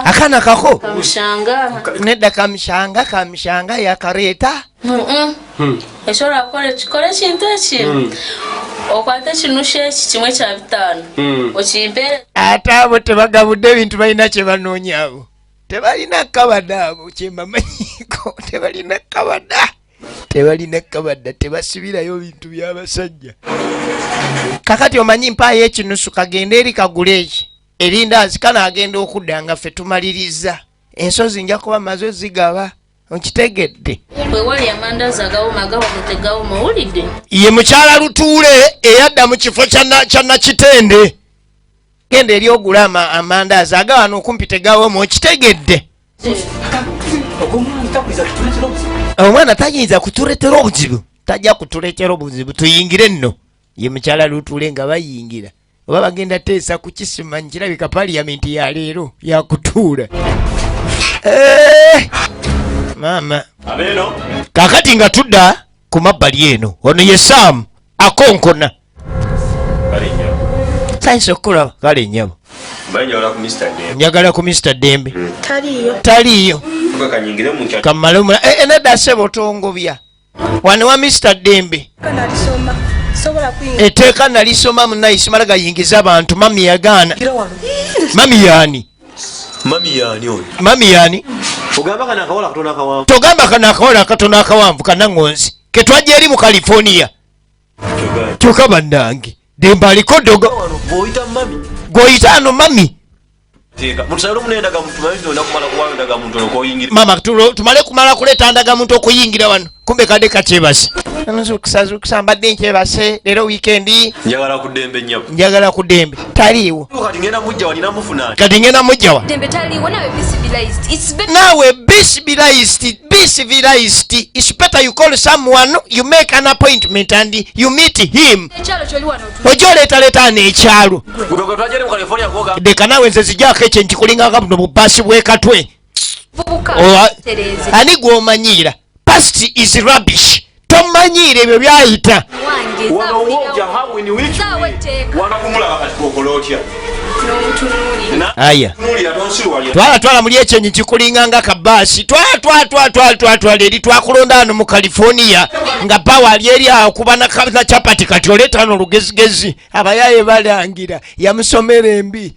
Akaana kako kamushanga. Nedda kamushanga, kamushanga yakareeta. Esobola kukola ekikola ekintu eki okwata ekinushu eki kimwe kya 5 okimpeere. Ate abo tebagabudde ebintu balina kye banoonya abo. Tebalina kabada abo kyembamanyiko. Tebalina kabada. Tebalina kabada, tebasibirayo bintu by'abasajja. Kakati omanyi mpaayo ekinusu kagende eri kagule eki. Erindaazi kano agenda okudda nga ffe tumaliriza. Ensozi nja kuba maze zigaba. Okitegedde. Bwe amandazi agawoma agawoma tegawoma owulidde. Ye mukyala Lutuule eyadda mu kifo kya Nakitende. Genda eri ogula amandaazi agawano okumpi tegawoma okitegedde. Omwana tayinza kutuleetera obuzibu. Tajja kutuleetera obuzibu tuyingire nno. Ye mukyala Lutuule nga bayingira. Oba bagenda teesa ku kisima nkirabika parliament ya leero yakutuula. Maama. Abeno. Kakati nga tudda ku mabbali eno. Ono ye Sam akonkona. Kale nnyabo. Sayinza okukulaba. Kale nnyabo. Njagala ku Mr. Dembe. Njagala ku Mr. Dembe. Taliiyo. Taliiyo. Kanyingire mu kya. Kamale omula. Nedda ssebo tongobya. Wano wa Mr. Dembe. Etteeka nalisoma munnaye simala gayingiza abantu. Mami yagaana. Mami yaani? Mami yaani oyo? Mami yaani? Ogamba kano akawala katono akawanvu. Togamba kano akawala akatono akawanvu kanaŋŋonzi ke twajja eri mu California. Kyokka bannange Dembe aliko ddogo. Bw'oyita mami. Gw'oyita ano mami. Mama tumale kumala kuleeta ndagamuntu okuyingira wano. Kumbe kadde kakyebase. Nzukusa mbadde nkyebase leero weekendi. Njagala ku Dembe nnyabo. Njagala ku Dembe. Taliiwo. Kati ngenda mujja wa nina mufuna. Kati ngenda mujja wa. Dembe taliiwo nawe be civilized. It's better. Nawe be civilized. Be civilized. It's better you call someone, you make an appointment and you meet him. Ekyalo kyoli wano. Ojja oleetaleeta n'ekyalo. Gwe twajja eri mu California kwoga. Leka naawe nze zijjaako ekyo nkikulinganga buno bubaasi bw'ekatwe. Ani gw'omanyiira? Past is rubbish. Tomanyiira ebyo byayita. Aya. Twala twala muli ekyenyi kikulinganga kabaasi. Twala twala twala twala twala twala eri twakulonda wano mu California nga bawa ali eri akuba na chapati kati oleeta wano olugezigezi. Abayaaye balangira yamusomera embi.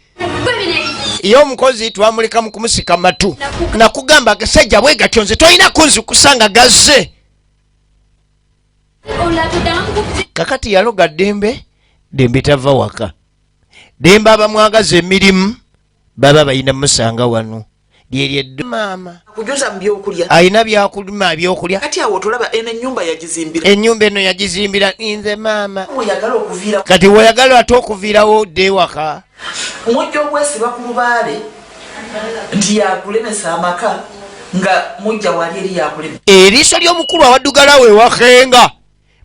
Ye omukozi twamuleka mu kumusika matu. Nakugamba agasajja bwe gatyo nze tolina kunzukusa gazze. Kakati yaloga Dembe, Dembe tava waka. Dembe abamwagaza emirimu baba balina musanga wano. Lyerye maama. Kujuza mu byokulya. Alina byakulima ebyokulya. Kati awo tolaba eno ennyumba yagizimbira. Ennyumba eno yagizimbira nze maama. Oyagala okuviira. Kati oyagala ate okuviirawo odde ewaka. Mujja okwesiba ku lubaale nti yakulemesa amaka nga mujja wali eri yakulema. Eriiso ly'omukulu awaddugala we wakenga.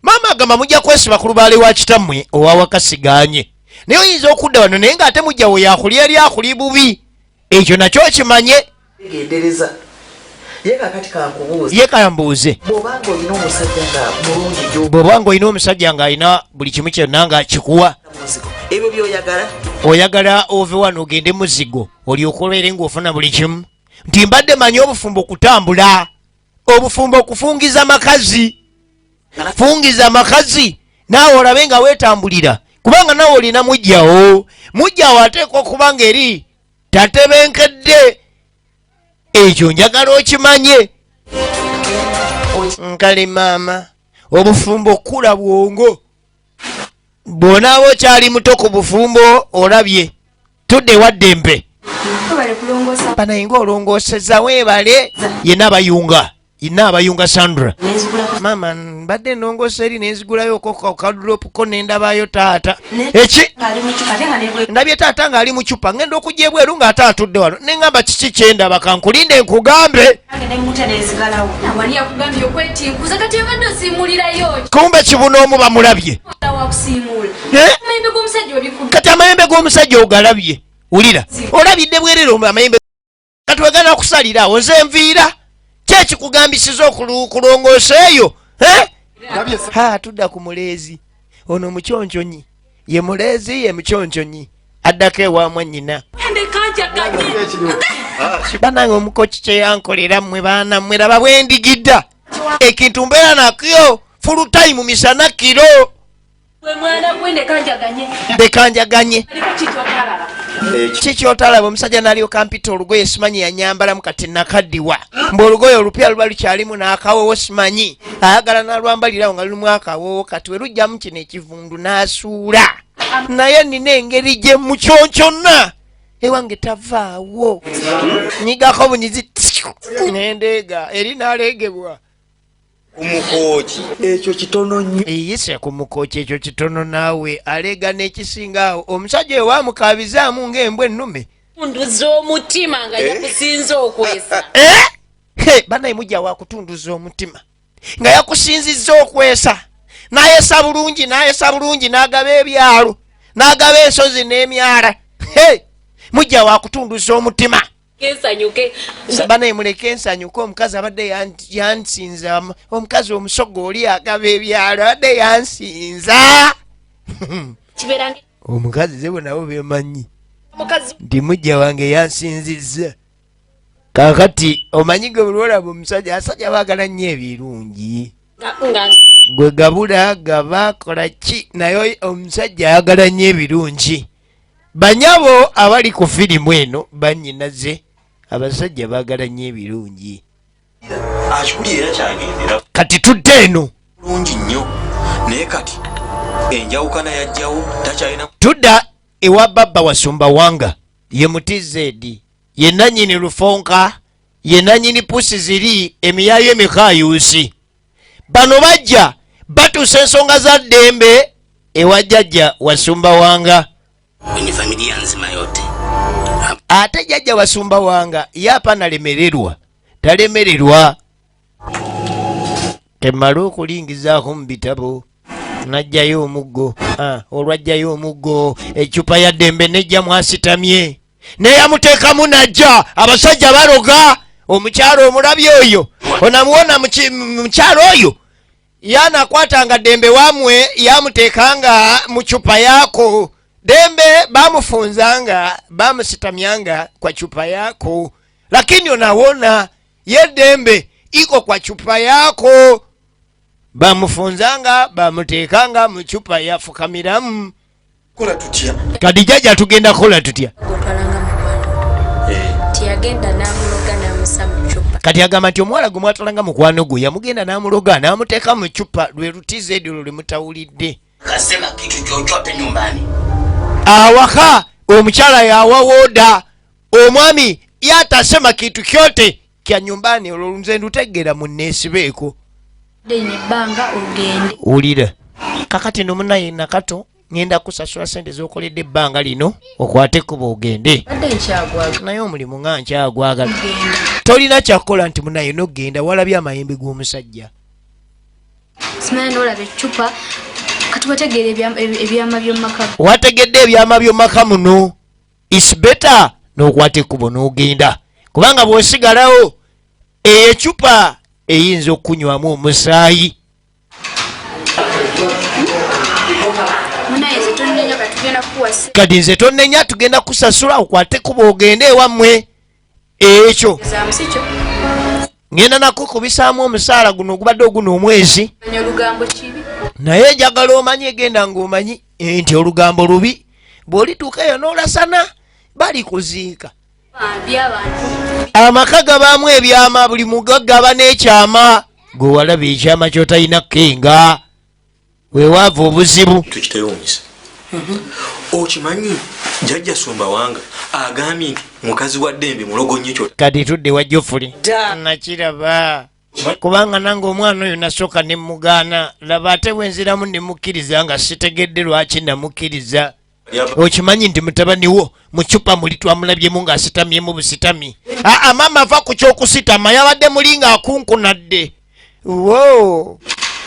Maama agamba mujja kwesiba ku lubaale wa kitammwe owawaka siganye. Naye oyinza okudda wano naye ng'ate mujja we yakulya eri akuli bubi. Ekyo nakyo okimanye. Gendereza. Ye kakati kankubuuze. Ye kambuuze. Bw'obanga olina omusajja nga mulungi gyo. Bw'obanga olina omusajja ng'alina buli kimu kyonna nga kikuwa. Ebyo by'oyagala. Oyagala ove wano ogende muzigo olyoke obeere ng'ofuna buli kimu. Nti mbadde manyi obufumbo kutambula. Obufumbo kufungiza makazi. Fungiza makazi naawe olabe nga weetambulira kubanga naawe olina mujjawo. Mujjawo ateekwa okuba ng'eri tatebenkedde. Ekyo njagala okimanye. Nkale maama, obufumbo kula bwongo. Bw'onaaba okyali muto ku bufumbo olabye. Tudde ewa Ddembe. Banaye ng'olongoosezza weebale. Yenna abayunga. Yenna abayunga Sandra. Maama mbadde nnongoosa eri ne nzigulayo ko kadrop ko ne ndabayo taata. Eki? Ndabye taata ng'ali mu cupa ngenda okujja ebweru ng'ate atudde wano. Ne ŋŋamba kiki kye ndaba kankulinde nkugambe. Kumbe kibuno omu bamulabye. Kati amayembe g'omusajja ogalabye. Wulira. Olabidde bwerere amayembe. Kati wegana okusalira awo nze nviira. Kyekikugambisiza okulongoosa eyo? Ha, tudda ku muleezi. Ono mukyonkyonyi. Ye muleezi ye mukyonkyonyi. Addako ewa mwannyina. Bannange omukoki kye yankolera mmwe baana mmwe laba bwe ndigidda. Ekintu mbeera nakyo full time misana kiro. Ndeka njaganye. Kikyotalaba omusajja n'alyoka mpita olugoye simanyi yanyambalamu kati nakaddiwa. Mbu olugoye olupya luba lukyalimu n'akawowo simanyi. Ayagala n'alwambalirawo nga lulimu akawowo kati we lujjamu kino ekivundu n'asuula. Naye nina engeri gye mukyonkyonna. Ewange tavaawo. Nyigako bunyizi nendeega eri n'aleegebwa. Kumukooki ekyo kitono nnyo. Eyise ku mukooki ekyo kitono naawe aleega n'ekisinga awo. Omusajja oyo wamukaabizaamu ng'embwa ennume. Nduza omutima nga yakusinza okwesa. Banaye mujja wakutunduza omutima nga yakusinzizza okwesa. N'ayesa bulungi, n'ayesa bulungi, n'agaba ebyalo, n'agaba ensozi n'emyala. Mujja wakutunduza omutima. Nsanyuke. Banaye muleke nsanyuke, omukazi abadde yansinza, omukazi omusogo oli agaba ebyalo abadde yansinza. Omukazi ze nabo bemanyi. Nti mujja wange yansinzizza. Kaakati omanyi gwe buli olaba omusajja, abasajja baagala nnyo ebirungi. Gwe gabula gaba kola ki naye omusajja ayagala nnyo ebirungi. Banyabo abali ku firimu eno bannyinaze abasajja baagala nnyo ebirungi. Akikulira era kyagendera. Kati tudde eno. Bulungi nnyo naye kati enjawukana yajjawo takyalina. Tudda ewa babba Wasumbawanga ye mutizedi ye nannyini lufonka ye nannyini pusi ziri emiyaayo emikaayuusi. Bano bajja batuusa ensonga za ddembe ewa jjajja Wasumbawanga. Kwenye familia nzima yote. Ate jjajja Wasumbawanga ye apanalemererwa talemererwa. Temala okulingizaako mu bitabo n'ajjayo omuggo. Olwajjayo omuggo eccupa ya ddembe nejja mwasitamye neyamuteekamu najja. Abasajja baloga omukyalo omulabi oyo onamuwona mukyalo oyo yanakwatanga ddembe wamwe yamuteekanga mu ccupa yako. Dembe bamufunzanga bamusitamyanga kwa chupa yako, lakini unawona ye dembe iko kwa chupa yako. Bamufunzanga bamutekanga mu chupa yafukamiramu. Kola tutya? Kati jjajja tugenda kola tutya? Kati agamba nti omuwala gwe mwatwalanga mukwano gwe yamugenda n'amuloga n'amuteeka mu cupa lwe lutiza edyo lwe mutawulidde. Kasema kitu chochote nyumbani. Awaka omukyala yawawoda omwami yatasema kitu kyote kya nyumbani. Olwo nze ndutegeera munneesibeeko. Wulira kakati no munaye nakato ngenda kusasula sente z'okoledde ebbanga lino okwate ekkubo ogende. Naye omulimu nga nkyagwagala. Tolina kyakukola nti munaye n'ogenda walabye amayembe g'omusajja. Wategedde ebyama by'omaka muno. It's better n'okwata ekkubo n'ogenda kubanga bw'osigalawo Eyo ecupa eyinza okunywamu omusaayi. Kati nze tonnenya, tugenda kusasula okwate kuba ogende ewammwe. Ekyo ngenda nakukubisaamu omusaala guno ogubadde oguno omwezi, naye njagala omanyi, egenda ng'omanyi nti olugambo lubi, bw'olituuka eyo n'olasana bali kuziika. Amaka gabaamu ebyama, buli mugagga aba n'ekyama. Gwe walaba ekyama ky'otalina kukenga, wewaava obuzibu. Tukitewunyisa. Okimanyi jjajja Sumbawanga agambye nti mukazi wa Ddembe mulogo nnyo kyo. Kati tudde wa Jofuli. Nakiraba kubanga nange omwana oyo nasooka ne mugaana, laba ate bwenziramu ne mukkiriza nga sitegedde lwaki namukkiriza. Okimanyi nti mutabani wo mu cupa muli twamulabyemu ng'asitamyemu busitami. Aa maama, ava ku ky'okusitama, yabadde muli ng'akunkunadde. Wo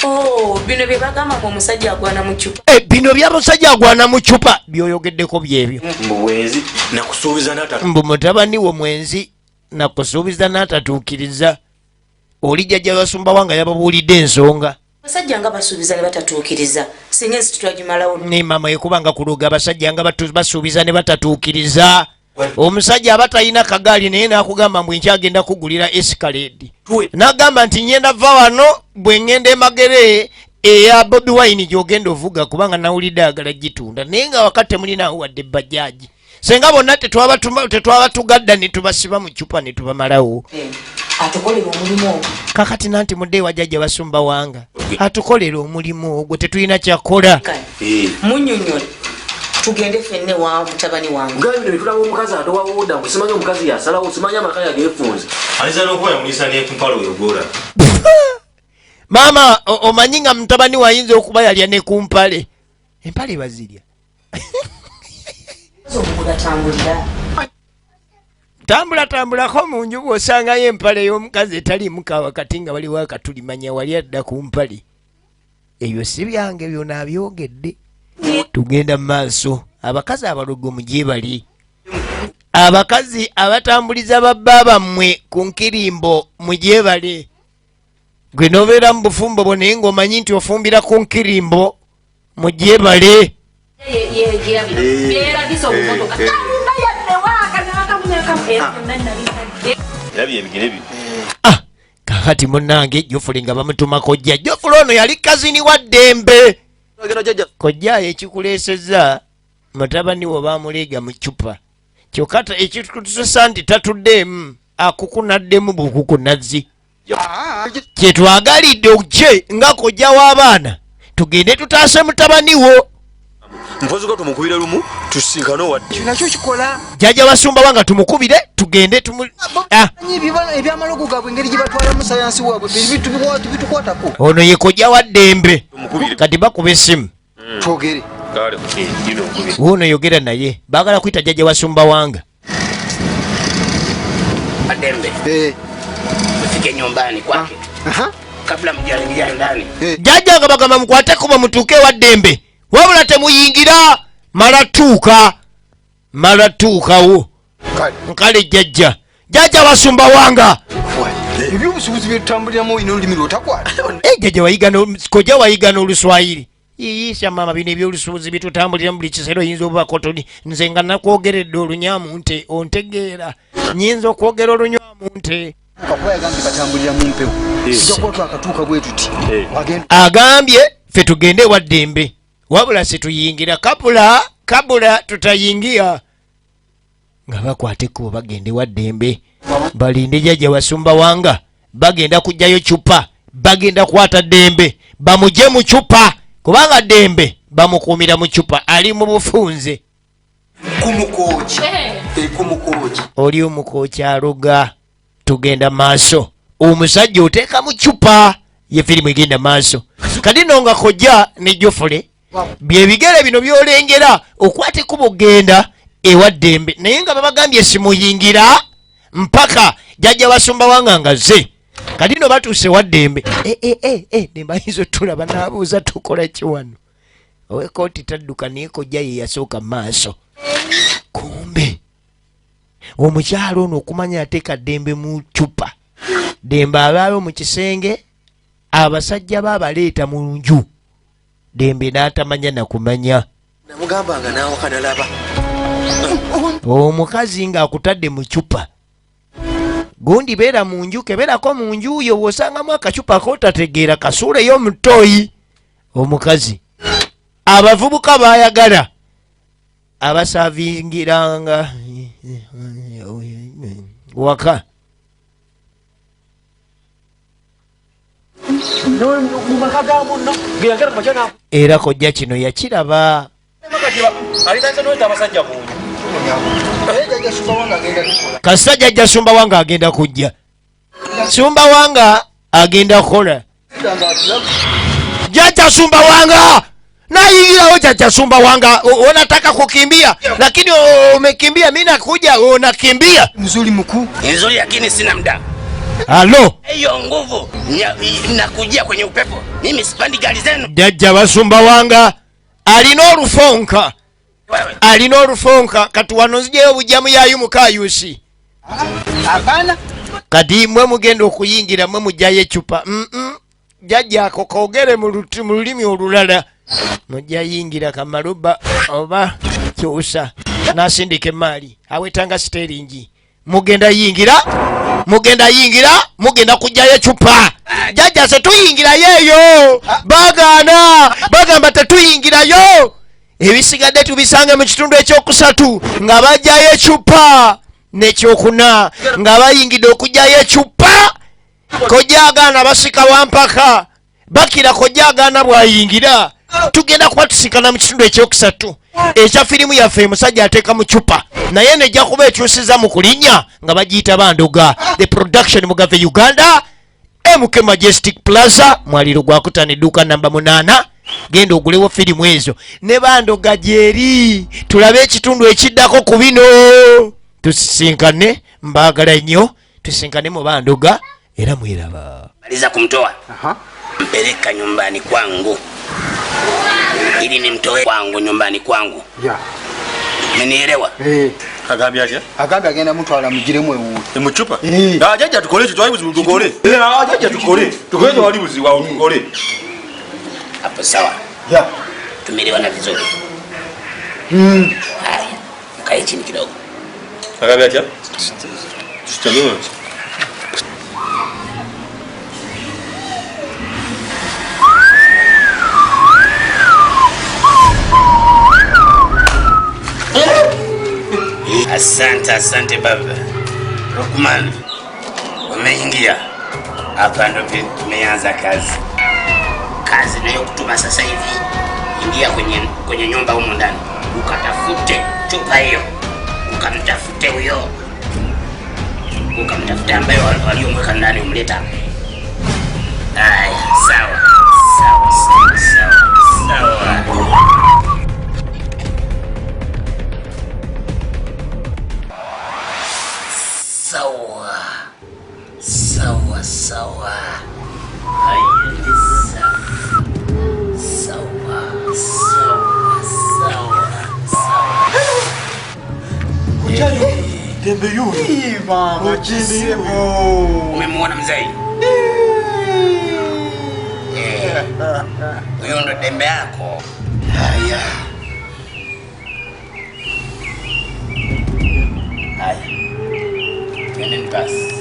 Oh, bino bye bagamba mbu omusajja agwana mu cupa. Eh, bino bya musajja agwana mu cupa byoyogeddeko byebyo. Mbu bwenzi nakusuubiza n'ata. Mbu mutabani wo mwenzi nakusuubiza n'atatuukiriza. Oli jjajja Basumba nga yababuulidde ensonga. Abasajja nga basuubiza ne batatuukiriza, singa ensi tutwagimalawo. Ne maama yekubanga kuloga abasajja nga basuubiza ne batatuukiriza. Omusajja aba talina kagaali naye n'akugamba mbu nkyagenda kugulira Escalade, n'agamba nti ngenda va wano bwe ngenda emagere eya Bobi Wine gy'ogenda ovuga kubanga nawulidde ayagala gitunda, naye nga wakati temulinaawo wadde bajaji. Senga bonna tetwabatugadda ne tubasiba mu cupa ne tubamalawo. Atukolera omulimu ogwo. Kakati nanti mudde ewa jjajja Basumba wanga atukolera omulimu ogwo, tetulina kyakola. Munyonyole tugende ffenna ewa mutabani wange. Nga bino bitulaba omukazi atowawuda ngu simanyi omukazi yasalawo, simanyi amaka yageefunze. Ayinza n'okuba yamulisa n'ekumpala oyo gwola. Maama, omanyi nga mutabani we ayinza okuba yalya ne ku mpale. Empale bazirya. Tambula tambulako mu nju bw'osangayo empale y'omukazi etaliimu ka wakati nga waliwo akatuli, manya wali adda ku mpale ebyo. Si byange byona abyogedde. Tugenda mu maaso. Abakazi abalogo mugyebali, abakazi abatambuliza babba bammwe ku nkirimbo mugyebale. Gwe nobeera mu bufumbo bwo naye ng'omanyi nti ofumbira ku nkirimbo, mugyebale. Kakati munnange Jofule nga bamutuma kojja. Jofule ono yali kazini wa Ddembe. Kojja, ekikuleesezza mutabani wo bamuleega mu cupa, kyokka ekitutusa nti tatuddeemu, akukunaddemu bukukunazi. Kyetwagalidde ojje nga kojja w'abaana tugende tutaase mutabani wo. Mpozi ko tumukubire lumu tusinkane owadde. Nakyo kikola. Jjajja Basumba wanga tumukubire tugende tumu Ah, Ebyamalogo gaabwe engeri gye batwalamu sayansi waabwe bitukwatako. Ono ye kojja wa Ddembe. Kati bakuba essimu. Twogere. Kale, gino nkubire. Wuuno yogera naye, baagala kuyita jjajja Basumba wanga. Adembe. Mfike nyumbani kwake. Kabla mjaingia ndani. Jjajja nga bagamba mukwate kuba mutuuke ewa Ddembe, wabula temuyingira mala tuuka mala tuukawo. Nkale jjajja, jjajja Basumba wanga. Ebyobusuubuzi byetutambuliramu olina olulimi lwotakwata. Eh, jjajja wayiga kojja wayiga n'oluswayiri. Yiyiisa maama, bino ebyobusuubuzi byetutambuliramu buli kiseera oyinza obubako toli nze nga nakwogeredde olunywamu nte ontegeera, nyinza okwogera olunywamu nte. Kakuba yagambye batambulira mu mpewo, tujja kuba twakatuuka bwe tuti wagenda. Agambye ffe tugende ewa Ddembe, wabula situyingira kabula kabula tutayingia. Nga bakwata ekkubo bagenda ewa Ddembe, balinde jjajja Basumba wanga bagenda kugjayo cupa, bagenda kukwata Ddembe bamugye mu cupa, kubanga Ddembe bamukuumira mu cupa, ali mu bufunze. Kumukoki. Kumukoki. Oli omukooki aloga. Tugenda maaso. Omusajja oteeka mu cupa, ye firimu egenda maaso. Kati no nga kojja ne Jofule byebigere bino byolengera okwata ekkubo genda ewa Ddembe, naye nga babagambye simuyingira mpaka jjajja Basumba wanga nga ze. Kati no batuuse ewa Ddembe. Eh, eh, eh, eh, Ddembe ayinza otulaba n'abuuza tukola ki wano. Owekooti tadduka, naye kojja ye yasooka mu maaso. Kumbe omukyalo ono okumanya ateeka Ddembe mu cupa. Dembe abaayo mu kisenge, abasajja babaleeta mu nju. Dembe n'atamanya na kumanya. Namugambanga n'awaka nalaba. Omukazi ng'akutadde mu cupa. Gundi beera mu nju, keberako mu nju yo, bw'osangamu akacupa k'otategeera kasuuleyo omutoyi. Omukazi abavubuka baayagala abasavingiranga waka. Era kojja kino yakiraba. Kasita jjajja Sumbawanga agenda kujja. Sumbawanga agenda kukola. Jjajja Sumbawanga nayingirawo. Jjajja Sumbawanga, unataka kukimbia lakini umekimbia, mimi nakuja, unakimbia. Nzuri mkuu. Nzuri lakini sina muda. Halo. Hiyo nguvu nakujia kwenye upepo. Mimi sipandi gari zenu. Jjajja wa Sumbawanga alina olufonka. Alina olufonka kati wano nzijeyo bujamu yayu mukayusi. Hapana. Kati mwe mugenda okuyingira mwe mujjayo ecupa. Jjajja ako koogere mu lulimi olulala. Mujja yingira kamaluba oba kyusa n'asindika emaali awetanga siteringi. Mugenda yingira, mugenda yingira, mugenda kujjayo ecupa. Jjajja tetuyingirayo eyo. Bagaana, bagamba tetuyingirayo. Ebisigadde tubisanga mu kitundu ekyokusatu nga bajjayo ecupa n'ekyokuna nga bayingidde okujjayo ecupa. Kojja agaana basika wampaka bakira kojja agaana bw'ayingira. Tugenda kuba tusikana mu kitundu ekyokusatu ekya firimu yaffe omusajja ateeka mu cupa, naye nejja kuba ekyusiza mu kulinnya nga bagiyita Bandoga. The production Mugave Uganda, MK Majestic Plaza, mwaliro gwa kutano edduuka namba 8. Genda ogulewo firimu ezo ne Bandoga gyeri. Tulabe ekitundu ekiddako ku bino. Tusisinkane, mbaagala nnyo, tusinkane mu Bandoga era mwiraba. Maliza kumtoa. Mpeleka nyumbani kwangu. Ili nimtoe kwangu nyumbani kwangu. Ya. Umenielewa? Agambye atya? Agambye agenda mutwala mugiremu ewuwe. Mu cupa? Jjajja tukole ekyo twali buzibu tukole. Jjajja tukole. Tukole twali buzibu awo tukole. Hapo sawa. Ya. Tumeelewana vizuri. Haya, mkae chini kidogo. Agambye atya? Tusitamwe. Asante, asante baba. Rukman, umeingia. Hapa ndo tumeanza kazi. Kazi nayokutuma sasa hivi. Ingia kwenye nyumba humu ndani. Ukatafute chupa hiyo. Ukamtafute huyo. Ukamtafute ambaye waliomweka ndani umleta. Haya, sawa. Sawa, sawa, sawa. Sawa. Sawa. Sawa, sawa. Haya ni sawa. Sawa, sawa, sawa, sawa. Dembe yule. Mama chisebo. Umemuona mzee? Huyo ndo dembe yako. Haya. Haya. Twendeni basi.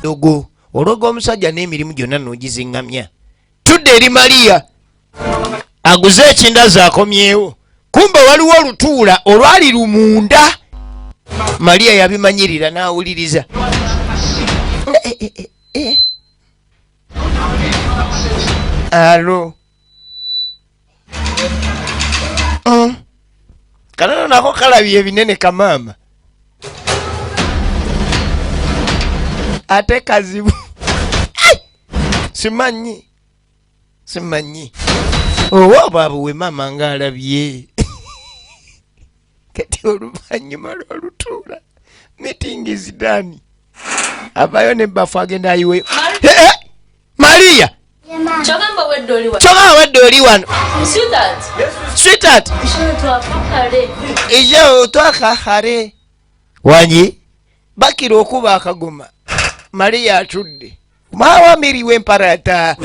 Dogo olwoga omusajja n'emirimu gyonna n'ogiziŋŋamya. Tudde eri Mariya aguze ekindazi akomyewo, kumbe waliwo olutuula olwali lumunda. Mariya yabimanyirira n'awuliriza. Alo Kanono nako kalabye ebinene kamaama ate kazibu. Simanyi simanyi owa bwabwe we maama ng'alabye. Kati oluvannyuma lw'olutuula meeting is done, avayo ne bafu agenda ayiweyo. Maria Kyogamba wedde oli wano. Kyogamba wedde oli wano. Sweetheart. Sweetheart. Ije twakakale. Wanyi bakira okuba akagoma. Maria atudde. Mawa miri w'emparata.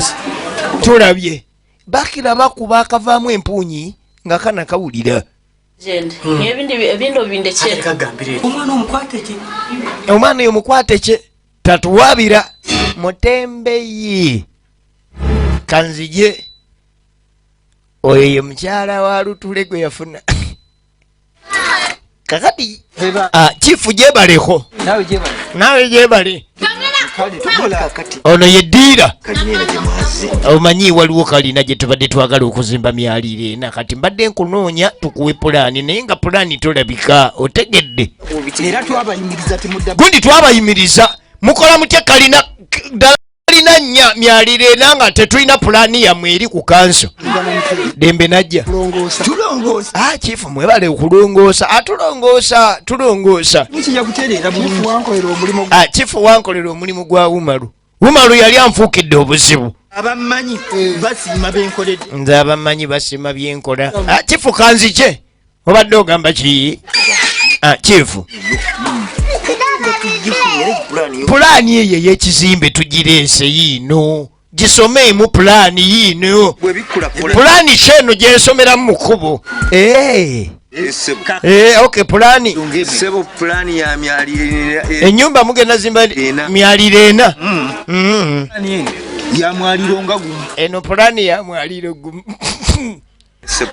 Tulabye. Bakira bakuba akavaamu empuunyi nga kana kawulira. Genda. Ebindi ebindi obindekere. Omwana omukwate ki? Omwana oyo mukwate ki? Tatuwabira mutembeyi. Kanzije oyo ye mukyala wa Lutule gwe yafuna. Kakati chifu gyebaleko. Nawe gyebale. Nawe gyebale. Ono ye ddiira. Omanyi waliwo kalina gye tubadde twagala okuzimba myaliiro ena, kati mbadde nkunoonya tukuwe pulaani, naye nga pulaani tolabika, otegedde. Era twabayimiriza temudda. Gundi twabayimiriza, mukola mutya kalina ddala kalina nnya myaliiro ena nga tetulina pulaani yammwe eri ku kanso. Dembe najja. Tulongoosa. Chifu mwebale okulongoosa. Atulongoosa, tulongoosa. Kijja kutereera bulungi. Chifu wankolera omulimu. Chifu wankolera omulimu gwa Umaru. Umaru yali anfuukidde obuzibu. Abammanyi basiima byenkoledde. Nze abammanyi basiima byenkola. Chifu kanzije. Obadde ogamba ki? Chifu. Pulaani eyo ey'ekizimbe tugireese yiino. Gisomeemu pulaani yiino. Pulaani ki eno gye nsomeramu mu kkubo? Okay, pulaani. Ssebo, pulaani ya myaliiro Ennyumba mugenda zimba ena. Myaliiro ena. Ya mwaliiro nga gumu. Eno pulaani ya mwaliiro gumu.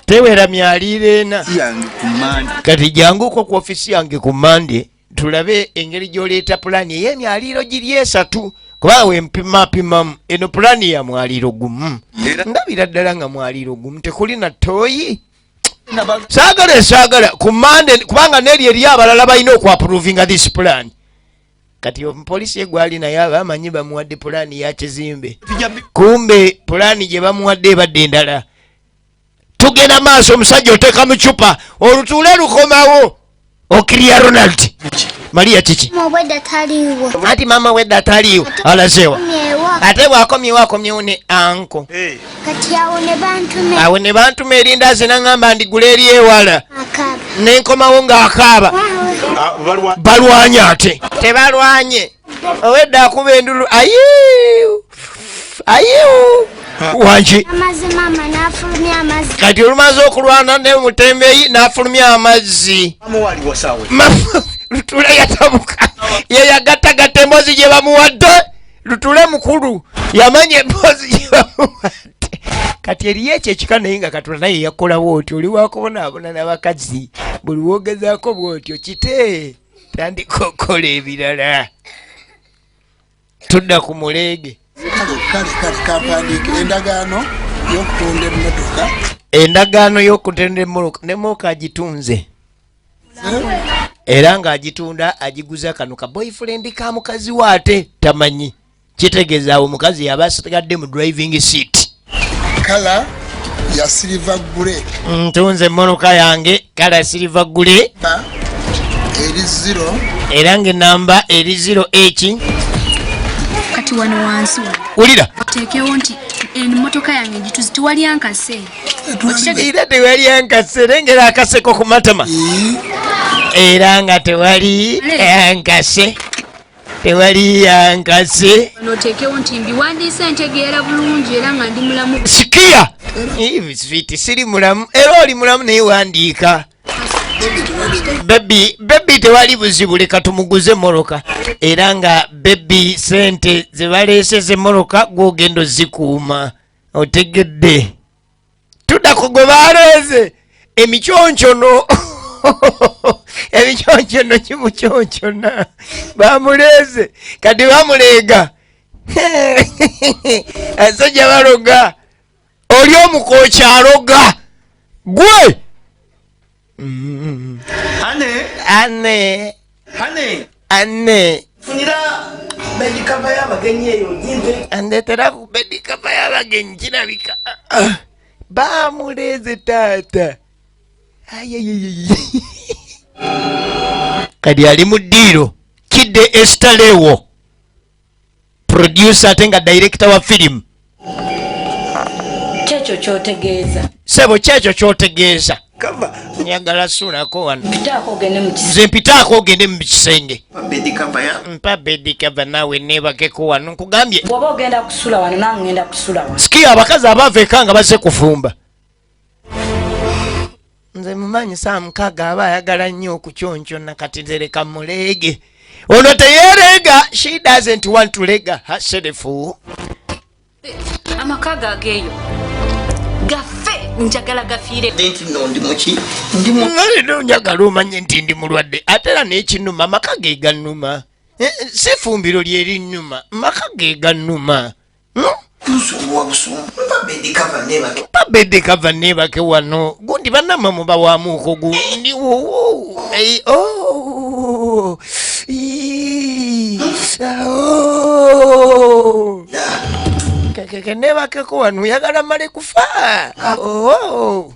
Tewera myaliiro ena. Yange ku Mmande. Kati janguko ku ofisi yange ku Mmande tulabe engeri gy'oleeta pulaani ey'emyaliiro giri esatu. Kubanga we mpimapimamu eno pulaani ya mwaliiro gumu. Ndabira ddala nga mwaliiro gumu tekuli na ttooyi. Saagala esaagala ku Mmande kubanga n'eri eri abalala balina okuapprovinga this plan. Kati omupoliisi ye gwali naye aba amanyi bamuwadde pulaani ya kizimbe. Kumbe pulaani gye bamuwadde ebadde endala. Tugenda maaso, omusajja oteeka mu cupa olutuule lukomawo. Okiria Ronald. Maria kiki? Mama wedda taliiwo. Anti maama wedda taliiwo. Alazeewa. Akomyewo. Ate bw'akomyewo akomyewo ne anko. Kati awo ne bantuma. Awo ne bantuma erindaazi n'aŋŋamba ndigula eri ewala. Akaaba. Ne nkomawo ng'akaaba. Balwanye ate. Tebalwanye. Owedda akuba endulu. Ayiiw. Ayiiw. Wangi. Amazzi maama n'afulumya amazzi. Kati olumaze okulwana ne mutembeeyi n'afulumya amazzi. Lutule yatabuka. Ye yagattagatta emboozi gye bamuwadde. Lutule mukulu yamanya emboozi gye bamuwadde. Kati eriyo ekyo ekika naye nga Katonda naye yakolawo otyo, oli wakubonaabona n'abakazi. Buli w'ogezaako bw'otyo kite tandika okukola ebirala. Tudda ku muleege. Kale, kale, kampandiike endagaano y'okutunda emmotoka. Endagaano y'okutunda emmotoka, n'emmotoka agitunze. Era ng'agitunda agiguza kano ka boyfriend ka mukazi we ate tamanyi. Kitegeeza awo omukazi yaba asigadde mu driving seat. Kala ya silver grey. Ntunze emmotoka yange kala silver grey. Ba eri 0. Era ng'ennamba eri 0 H. Kati wano wansi wano. Wulira. Oteekewo nti emmotoka yange ngituzi tewali ankase. Era tewali ankase, lengera akaseko ku matama. Era nga tewali ankase. Tewali ankase. Wano oteekewo nti mbiwandiise ntegeera bulungi era nga ndi mulamu. Sikia. Sweet, siri mulamu. Era oli mulamu naye wandiika. Baby, baby, tewali buzibu, leka tumuguze mmotoka. Era nga baby, sente ze baleese z'emmotoka gwogenda ozikuuma, otegedde? Tudda ku gwe baleeze emikyonchono. Emikyonchono kimukyonchona, bamuleeze kati bamuleega. Abasajja baloga, oli omukooki aloga gwe. Ane. Ane. Ane. Ane. Funira bed cover y'abagenyi eyo gimpe. Andetera ku bed cover y'abagenyi. Kirabika bamuleeze taata. Ayayayaya. Kati ali mu ddiiro kidde Estalewo, producer ate nga director wa firimu. Kyekyo kyotegeeza? Sebo, kyekyo kyotegeeza? Njagala sulako wano. Mpitaako ogende mu Nze mpitaako ogende mu kisenge. Bed cover ya Mpa bed cover naawe neebakeko wano, nkugambye. Bw'oba ogenda kusula wano, nange ngenda kusula wano. Sikiyo abakazi abaava eka nga bazze kufumba. Nze mumanyi saa 6 aba ayagala nnyo okukyonkyona, kati nze muleege. Ono teyeereega, she doesn't want to lega herself. Amaka gageeyo gaffe, njagala gafiire. Nti nno ndi muki? Leero njagala omanye nti ndi mulwadde, ate era n'ekinnuma amaka ge gannuma. Si fumbiro lyerinnuma, maka ge gannuma. Nsumbuwa busumbu, mpa bed cover nebake. Mpa bed cover neebake wano. Gundi bannamwe mubawamuuko gundi wowo. Oh. Ii. Oh. Kekeke neebakeko wano, oyagala mmale kufa? Oh.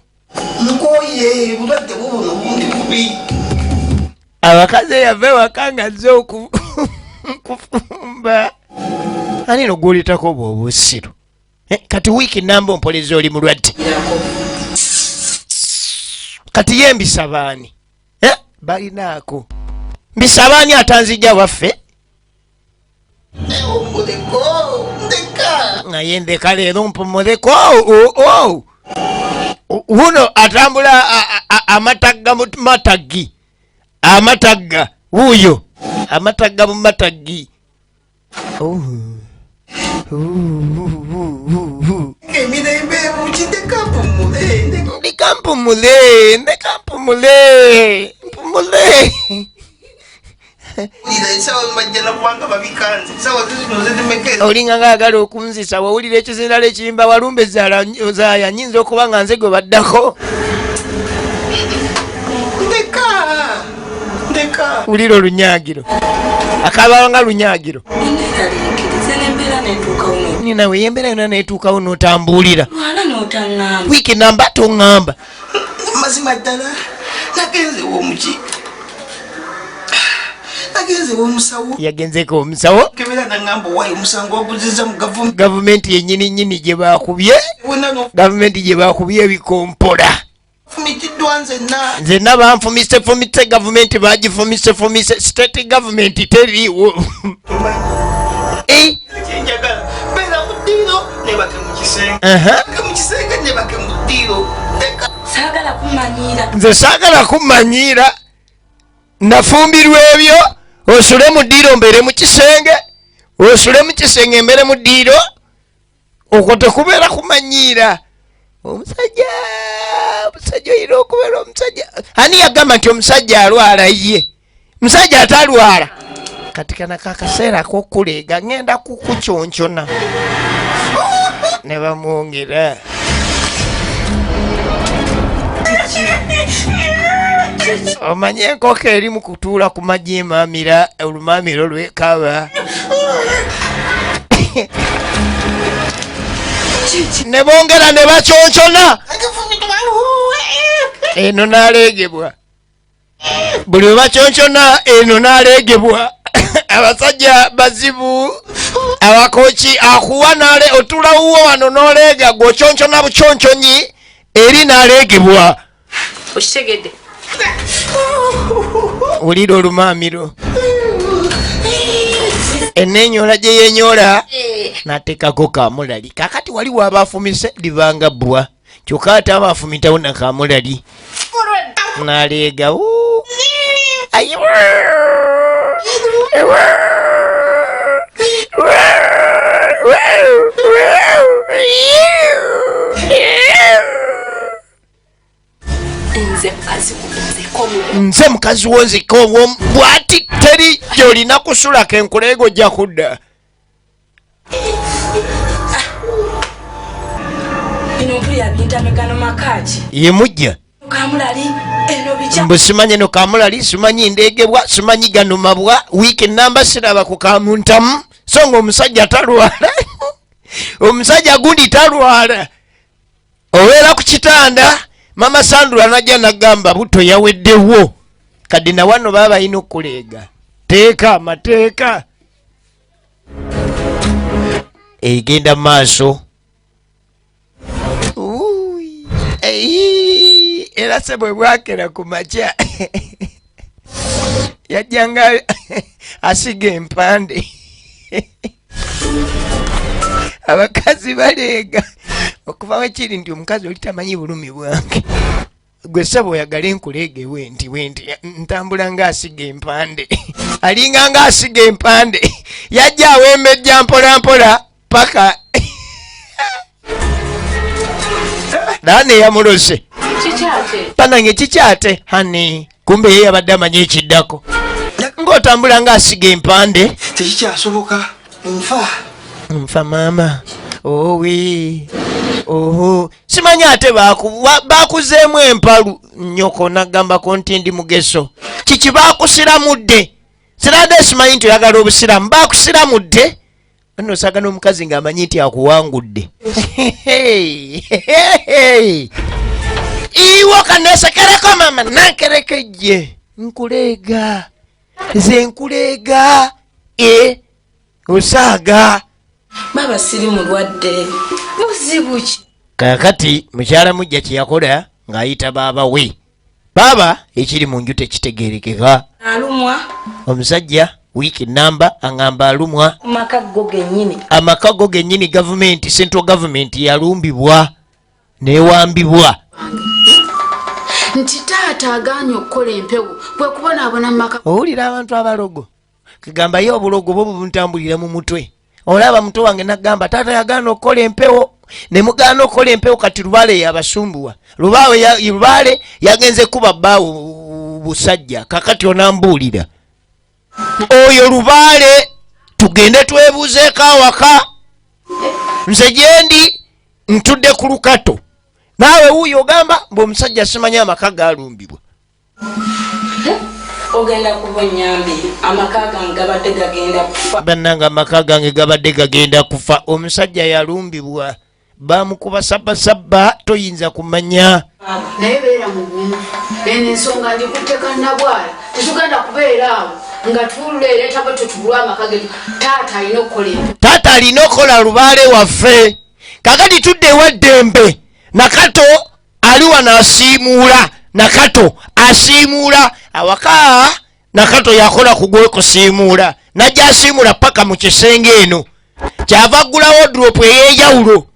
Nkoye, bulwadde bubuno bundi bubi. Abakazi eyava ewaka nga azze kufumba, ani no gw'oleetako bwe obusiru? Kati wiiki namba ompoleza oli mulwadde, kati ye mbisabaani? Balinaako mbisabaani atanzijja waffe? Muleko ndeka. Naye ndeka leero mpumuleko. Oh, oh. Wuno atambula amatagga mu mataggi, amatagga wuuyo, amatagga mu mataggi. Oh. Emirembe mukindeka mpumule. Ndeka mpumule, ndeka mpumule, mpumule. Wulira ensawo bajja nakubanga babikanze, ensawo zino zizimekeza. Olinga ngaagala okunzisa, wawulira ekizindalo ekiyimba walumbe zaaya, nyinza okuba nga nze gwe baddako. Ndeka ndeka. Wulira olunyagiro, akaba nga lunyagiro. Neraliikirize n'embeera netuukawo no. Nina we embeera yonna netuukawo n'otambuulira. Lwala n'otaŋŋamba. Wiiki namba toŋŋamba. Mazima ddala nagenze womuki, nagenze womusawo. Yagenzeko omusawo. Kebera naŋŋamba owaayo omusango waguziza mu gavumenti. Gavumenti yennyini nnyini gye baakubye. Wonna no Gavumenti gye baakubye ebikompola. Fumitiddwa nzenna. Nzenna banfumise fumise, gavumenti bagifumise fumise, state government teriiwo. Kyenjagala beera mu ddiiro nebake mu kisenge. Nebake mu kisenge, nebake mu ddiiro, ndeka. Saagala kumanyiira. Nze saagala kumanyiira, nafumbirwa ebyo osule mu ddiiro mbeere mu kisenge, osule mu kisenge mbeere mu ddiiro, okwo tekubeera kumanyiira. Omusajja, omusajja oyina okubeera omusajja. Ani yagamba nti omusajja alwala? Ye musajja atalwala. Kati kana kakaseera k'okuleega, ŋŋenda kukuconcyona ne bamwongera. Omanye enkoko eri mu kutuula ku magi emaamira olumaamiro lwekaba ne bongera ne baconcyona eno n'aleegebwa. Buli we baconcyona eno n'aleegebwa. Abasajja bazibu, abakoki akuwa nale otula wuwo wano n'oleega, gw'oconcyona buconcyonyi eri n'aleegebwa. Okitegedde? Wulira olumaamiro eneenyola gye yenyola n'ateekako kamulali. Kakati wali waaba afumise libanga bbwa, kyokka ate aba afumitawo na kamulali n'aleega. Wuu. Ayi. Nze mukazi nzeko. Nze mukazi wo nzika obwo bwati, teri gyolina kusulako enkuleego ojja kudda. Bino mpulira bintamegano makaki. Ye mujja. Kamulali eno bikya. Mbu simanyi eno kamulali, simanyi ndeegebwa, simanyi gano mabwa, wiiki namba siraba ku kamuntamu. So nga omusajja talwala, omusajja gundi talwala, obeera ku kitanda. Mama Sandula najja nagamba buto yaweddewo, kadi na wano baba balina okuleega teeka amateeka egenda mu maaso. Uui, eyi, era se bwe bwakera ku makya yajjanga asiga empande. Abakazi baleega okuva wekiri nti omukazi oli tamanyi bulumi bwange. Gwe ssebo oyagala enkuleege bwenti bwenti, ntambula ng'asiga empande, alinga ng'asiga empande. Yajja awembejja mpola mpola paka naane yamulose. Kikyate. Banange kikyate hani, kumbe ye yabadde amanyi ekiddako, ng'otambula ng'asiga empande. Tekikyasoboka, nfa. Nfa maama, owi oho, simanyi ate bakuzeemu empalu. Nnyoko nagambako nti ndi mugeso. Kiki bakusiramudde? Siradde simanyi nti oyagala obusiraamu, bakusiramudde. Nno osaaga n'omukazi ng'amanyi nti akuwangudde. Iwo kaneesekereko maama, nankereko ejje nkuleega, nze nkuleega. Osaaga. Baba siri mulwadde. Buzibu ki? Kaakati mukyala mujja kye yakola ng'ayita baaba we. Baaba ekiri mu nju tekitegeerekeka. Alumwa. Omusajja wiiki namba aŋŋamba alumwa. Amaka go gennyini. Amaka go gennyini, gavumenti, central government yalumbibwa newambibwa. Nti taata agaanye okukola empewo bwe kubonaabona mu maka. Owulira abantu abalogo. Kigamba ye obulogo bwo buntambulira mu mutwe. Olaba muto wange nagamba taata yagaana okukola empewo, ne mugaana okukola empewo, kati Lubaale yabasumbuwa. Lubaale yagenze kuba bbaawo busajja, kakati onambuulira. Oyo Lubaale tugende twebuuzeeko awaka. Nze gyendi ntudde ku lukato. Naawe wuuyo ogamba mbu omusajja simanyi amaka galumbibwa. Ogenda kuba onnyambye, amaka gange gabadde gagenda kufa. Bannange amaka gange gabadde gagenda kufa. Omusajja yalumbibwa, bamukuba sabbasabba, toyinza kumanya. Naye beera mugumu, eno ensonga ngikutte kannabwala, tetugenda kubeera awo nga tuleeta bwe tutubulwa amaka getu. Taata alina okukola ebyo. Taata alina okukola lubaale waffe. Kakati tudde ewa Ddembe, Nakato ali wano asiimuula. Nakato asiimuula awaka. Nakato yakola ku gwekusiimuula, najja asiimuula paka mu kisenge eno, kyava aggulawo wardrobe ey'enjawulo.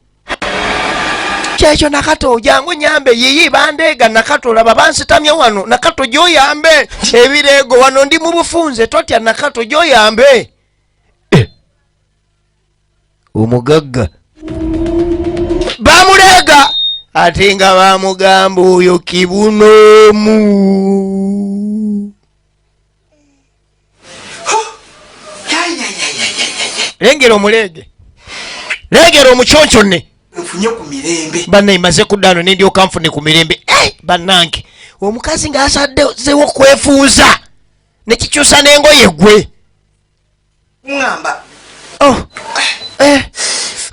Kyekyo Nakato, jangu nyambe, yiyi bandeega. Nakato laba bansitamye wano. Nakato gyoyambe ebireego wano, ndi mu bufunze, totya. Nakato gyoyambe. Omugagga bamuleega ate nga bamugamba oyo kibunoomu. Lengera omuleege, lengera omuconconne. Nfunye ku mirembe. Bannaye maze kudda wano nendyoka nfune ku mirembe. Bannange omukazi ng'asaddewo kwefuuza nekikyusa n'engoye gwe. Ŋŋamba. Oh.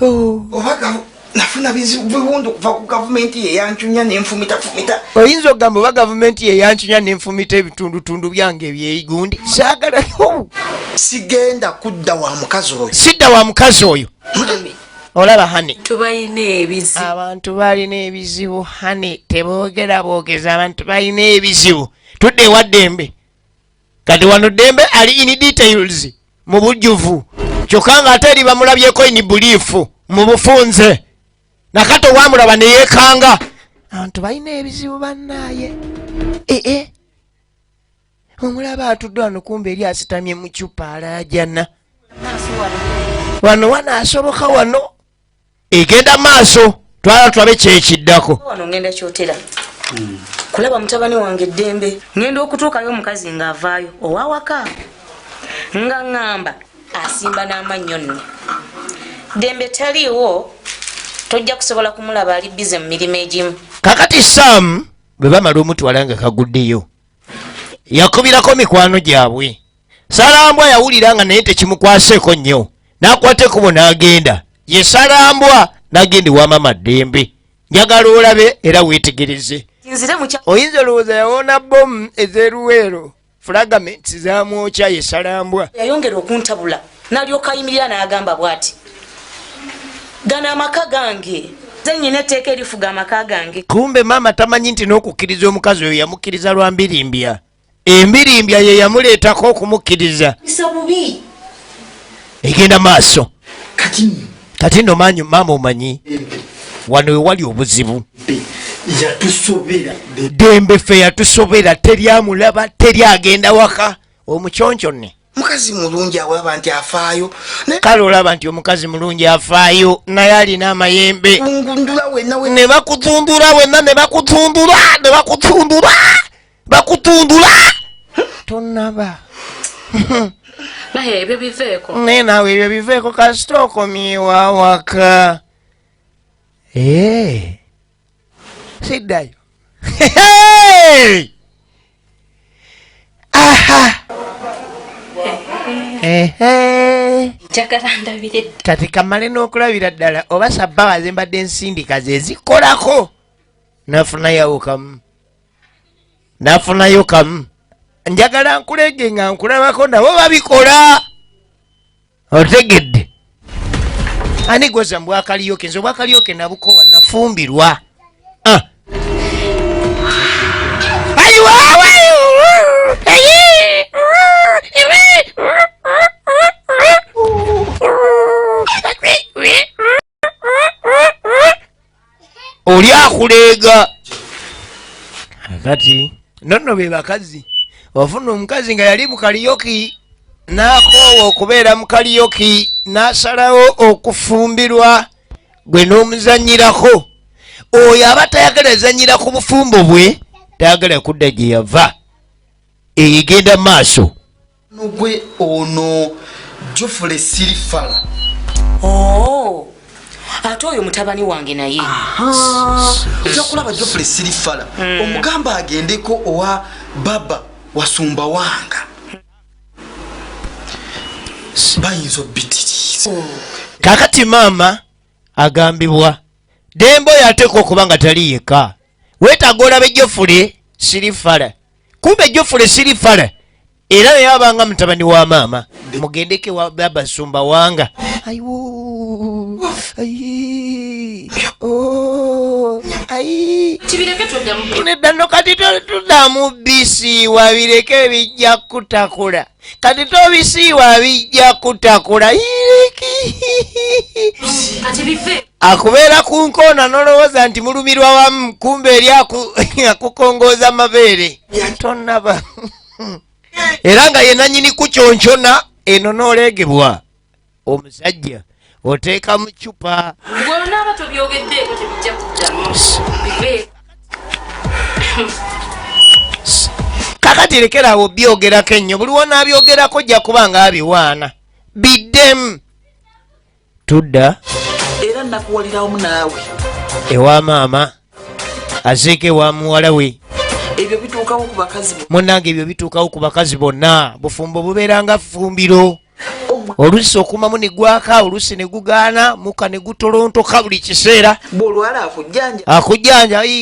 Oh. Oba nafuna biwundu kuva ku gavumenti yeyancunya nenfumitafumita. Oyinza okugamba oba gavumenti yeyancunya nenfumita ebitundutundu byange ebyeyigundi. Saagala. Sigenda kudda wa mukazi oyo. Sidda wa mukazi oyo. Olaba honey. Tubalina ebizibu. Abantu balina ebizibu honey, teboogera boogeza, abantu balina ebizibu. Tudde ewa Ddembe. Kati wano Ddembe ali in details mu bujjuvu, kyokka ng'ate eri bamulabyeko in brief mu bufunze. Nakato wamulaba ne yeekanga. Abantu balina ebizibu bannaaye. Omulaba atudde wano, kumbe eri asitamye mu cupa alaajana. Wano wanaasoboka wano egenda maaso, twala tulabe kyekiddako. Wano ngenda kyotera kulaba mutabani wange eddembe. Ngenda okutuukayo omukazi ng'avaayo owawaka nga ŋŋamba asimba n'amannyo. Nno ddembe taliiwo, tojja kusobola kumulaba, ali busy mu mirimu egimu. Kakati Sam bwe bamala omutwala nga kaguddeyo, yakubirako mikwano gyabwe. Salambwa yawulira nga naye tekimukwaseeko nnyo, n'akwata ekkubo n'agenda. Ye Salambwa n'agenda ewa mama Ddembe. Njagala olabe era weetegereze. Nzire mukya. Oyinza olowooza yawona bomu ez'eruweero, fragments zamwokya. Ye Salambwa. Yayongera okuntabula, n'alyoka ayimirira n'agamba bw'ati, "Gano amaka gange, nze nyina etteeka erifuga amaka gange." Kumbe maama tamanyi nti n'okukkiriza omukazi oyo yamukkiriza lwa mbirimbya. Embirimbya ye yamuleetako okumukkiriza. Bisa bubi. Egenda maaso. Kati nno manyi maama, omanyi wano wewali obuzibu. Yatusobera. Ddembe ffe yatusobera, teryamulaba, teri agenda waka omuconconne. Mukazi mulungi, awolaba nti afaayo. Kale olaba nti omukazi mulungi afaayo, naye alina amayembe. Ngundula wenna. Ne bakutundula wenna, ne bakutundula, ne bakutundula, bakutundula tonaba. Naye ebyo biveeko. Naye naawe ebyo biveeko, kasita okomyewo awaka. Eh. Siddayo. Aha. Ehe. Njagala ndabire. Kati kamale n'okulabira ddala oba sabbawa ze mbadde nsindika ze zikolako. Nafunayo kamu, nafunayo kamu. Njagala nkulege nga nkulabako, nabo babikola. Otegedde ani gwoza mbwakalyoke? Nze obwakalyoke nabukowa, nafumbirwa. Ah. Ayiwa, ayi! Oli akuleega. Kati nonno be bakazi, ofuna omukazi nga yali mu kaliyoki n'akoowa okubeera mu kaliyoki, n'asalawo okufumbirwa gwe n'omuzanyirako. Oyo aba tayagala zanyira ku bufumbo bwe, tayagala kudda gye yava. Eyo egenda maaso. Gwe ono Jofule Sirifala. Oh, ate oyo mutabani wange naye. Ojja kulaba Jofule Sirifala, omugamba agendeko owa baba wasumba wanga, bayinza obitiriza. Kakati maama agambibwa Dembe oyo ateekwa okuba nga tali yekka. Weetaaga olabe Jofule Sirifala. Kumbe Jofule Sirifala era naye abanga mutabani wa maama. Mugendeke wa baba Sumba wanga. Ayiwo, ayi, oh, ayi. Kibireke, toddamu. Nedda nno, kati tuddamu bisiiwa, bireke, bijja kutakula. Kati tobisiiwa, bijja kutakula. Kati bive. Akubeera ku nkoona n'olowooza nti mulumirwa wamu, kumbe eri akukongooza mabeere tonaba, era nga ye nanyini kukyonkyona eno n'oleegebwa omusajja oteeka mu cupa. Gweonaaba tobyogeddeeko tebijja kuddamu, bive. Kakati lekerawo byogerako ennyo, buli wonabyogerako ojja kuba nga abiwaana biddemu. Tudda Era nakuwalirawo naawe. ewa maama, azeeko ewa muwala we. Ebyo bituukawo ku bakazi. Munnange, ebyo bituukawo ku bakazi bonna. Bufumbo bubeera nga ffumbiro, oluusi okumamu ne gwaka, oluusi ne gugaana, muka ne gutolontoka buli kiseera. Bw'olwala akujjanja. Akujjanja, ayi.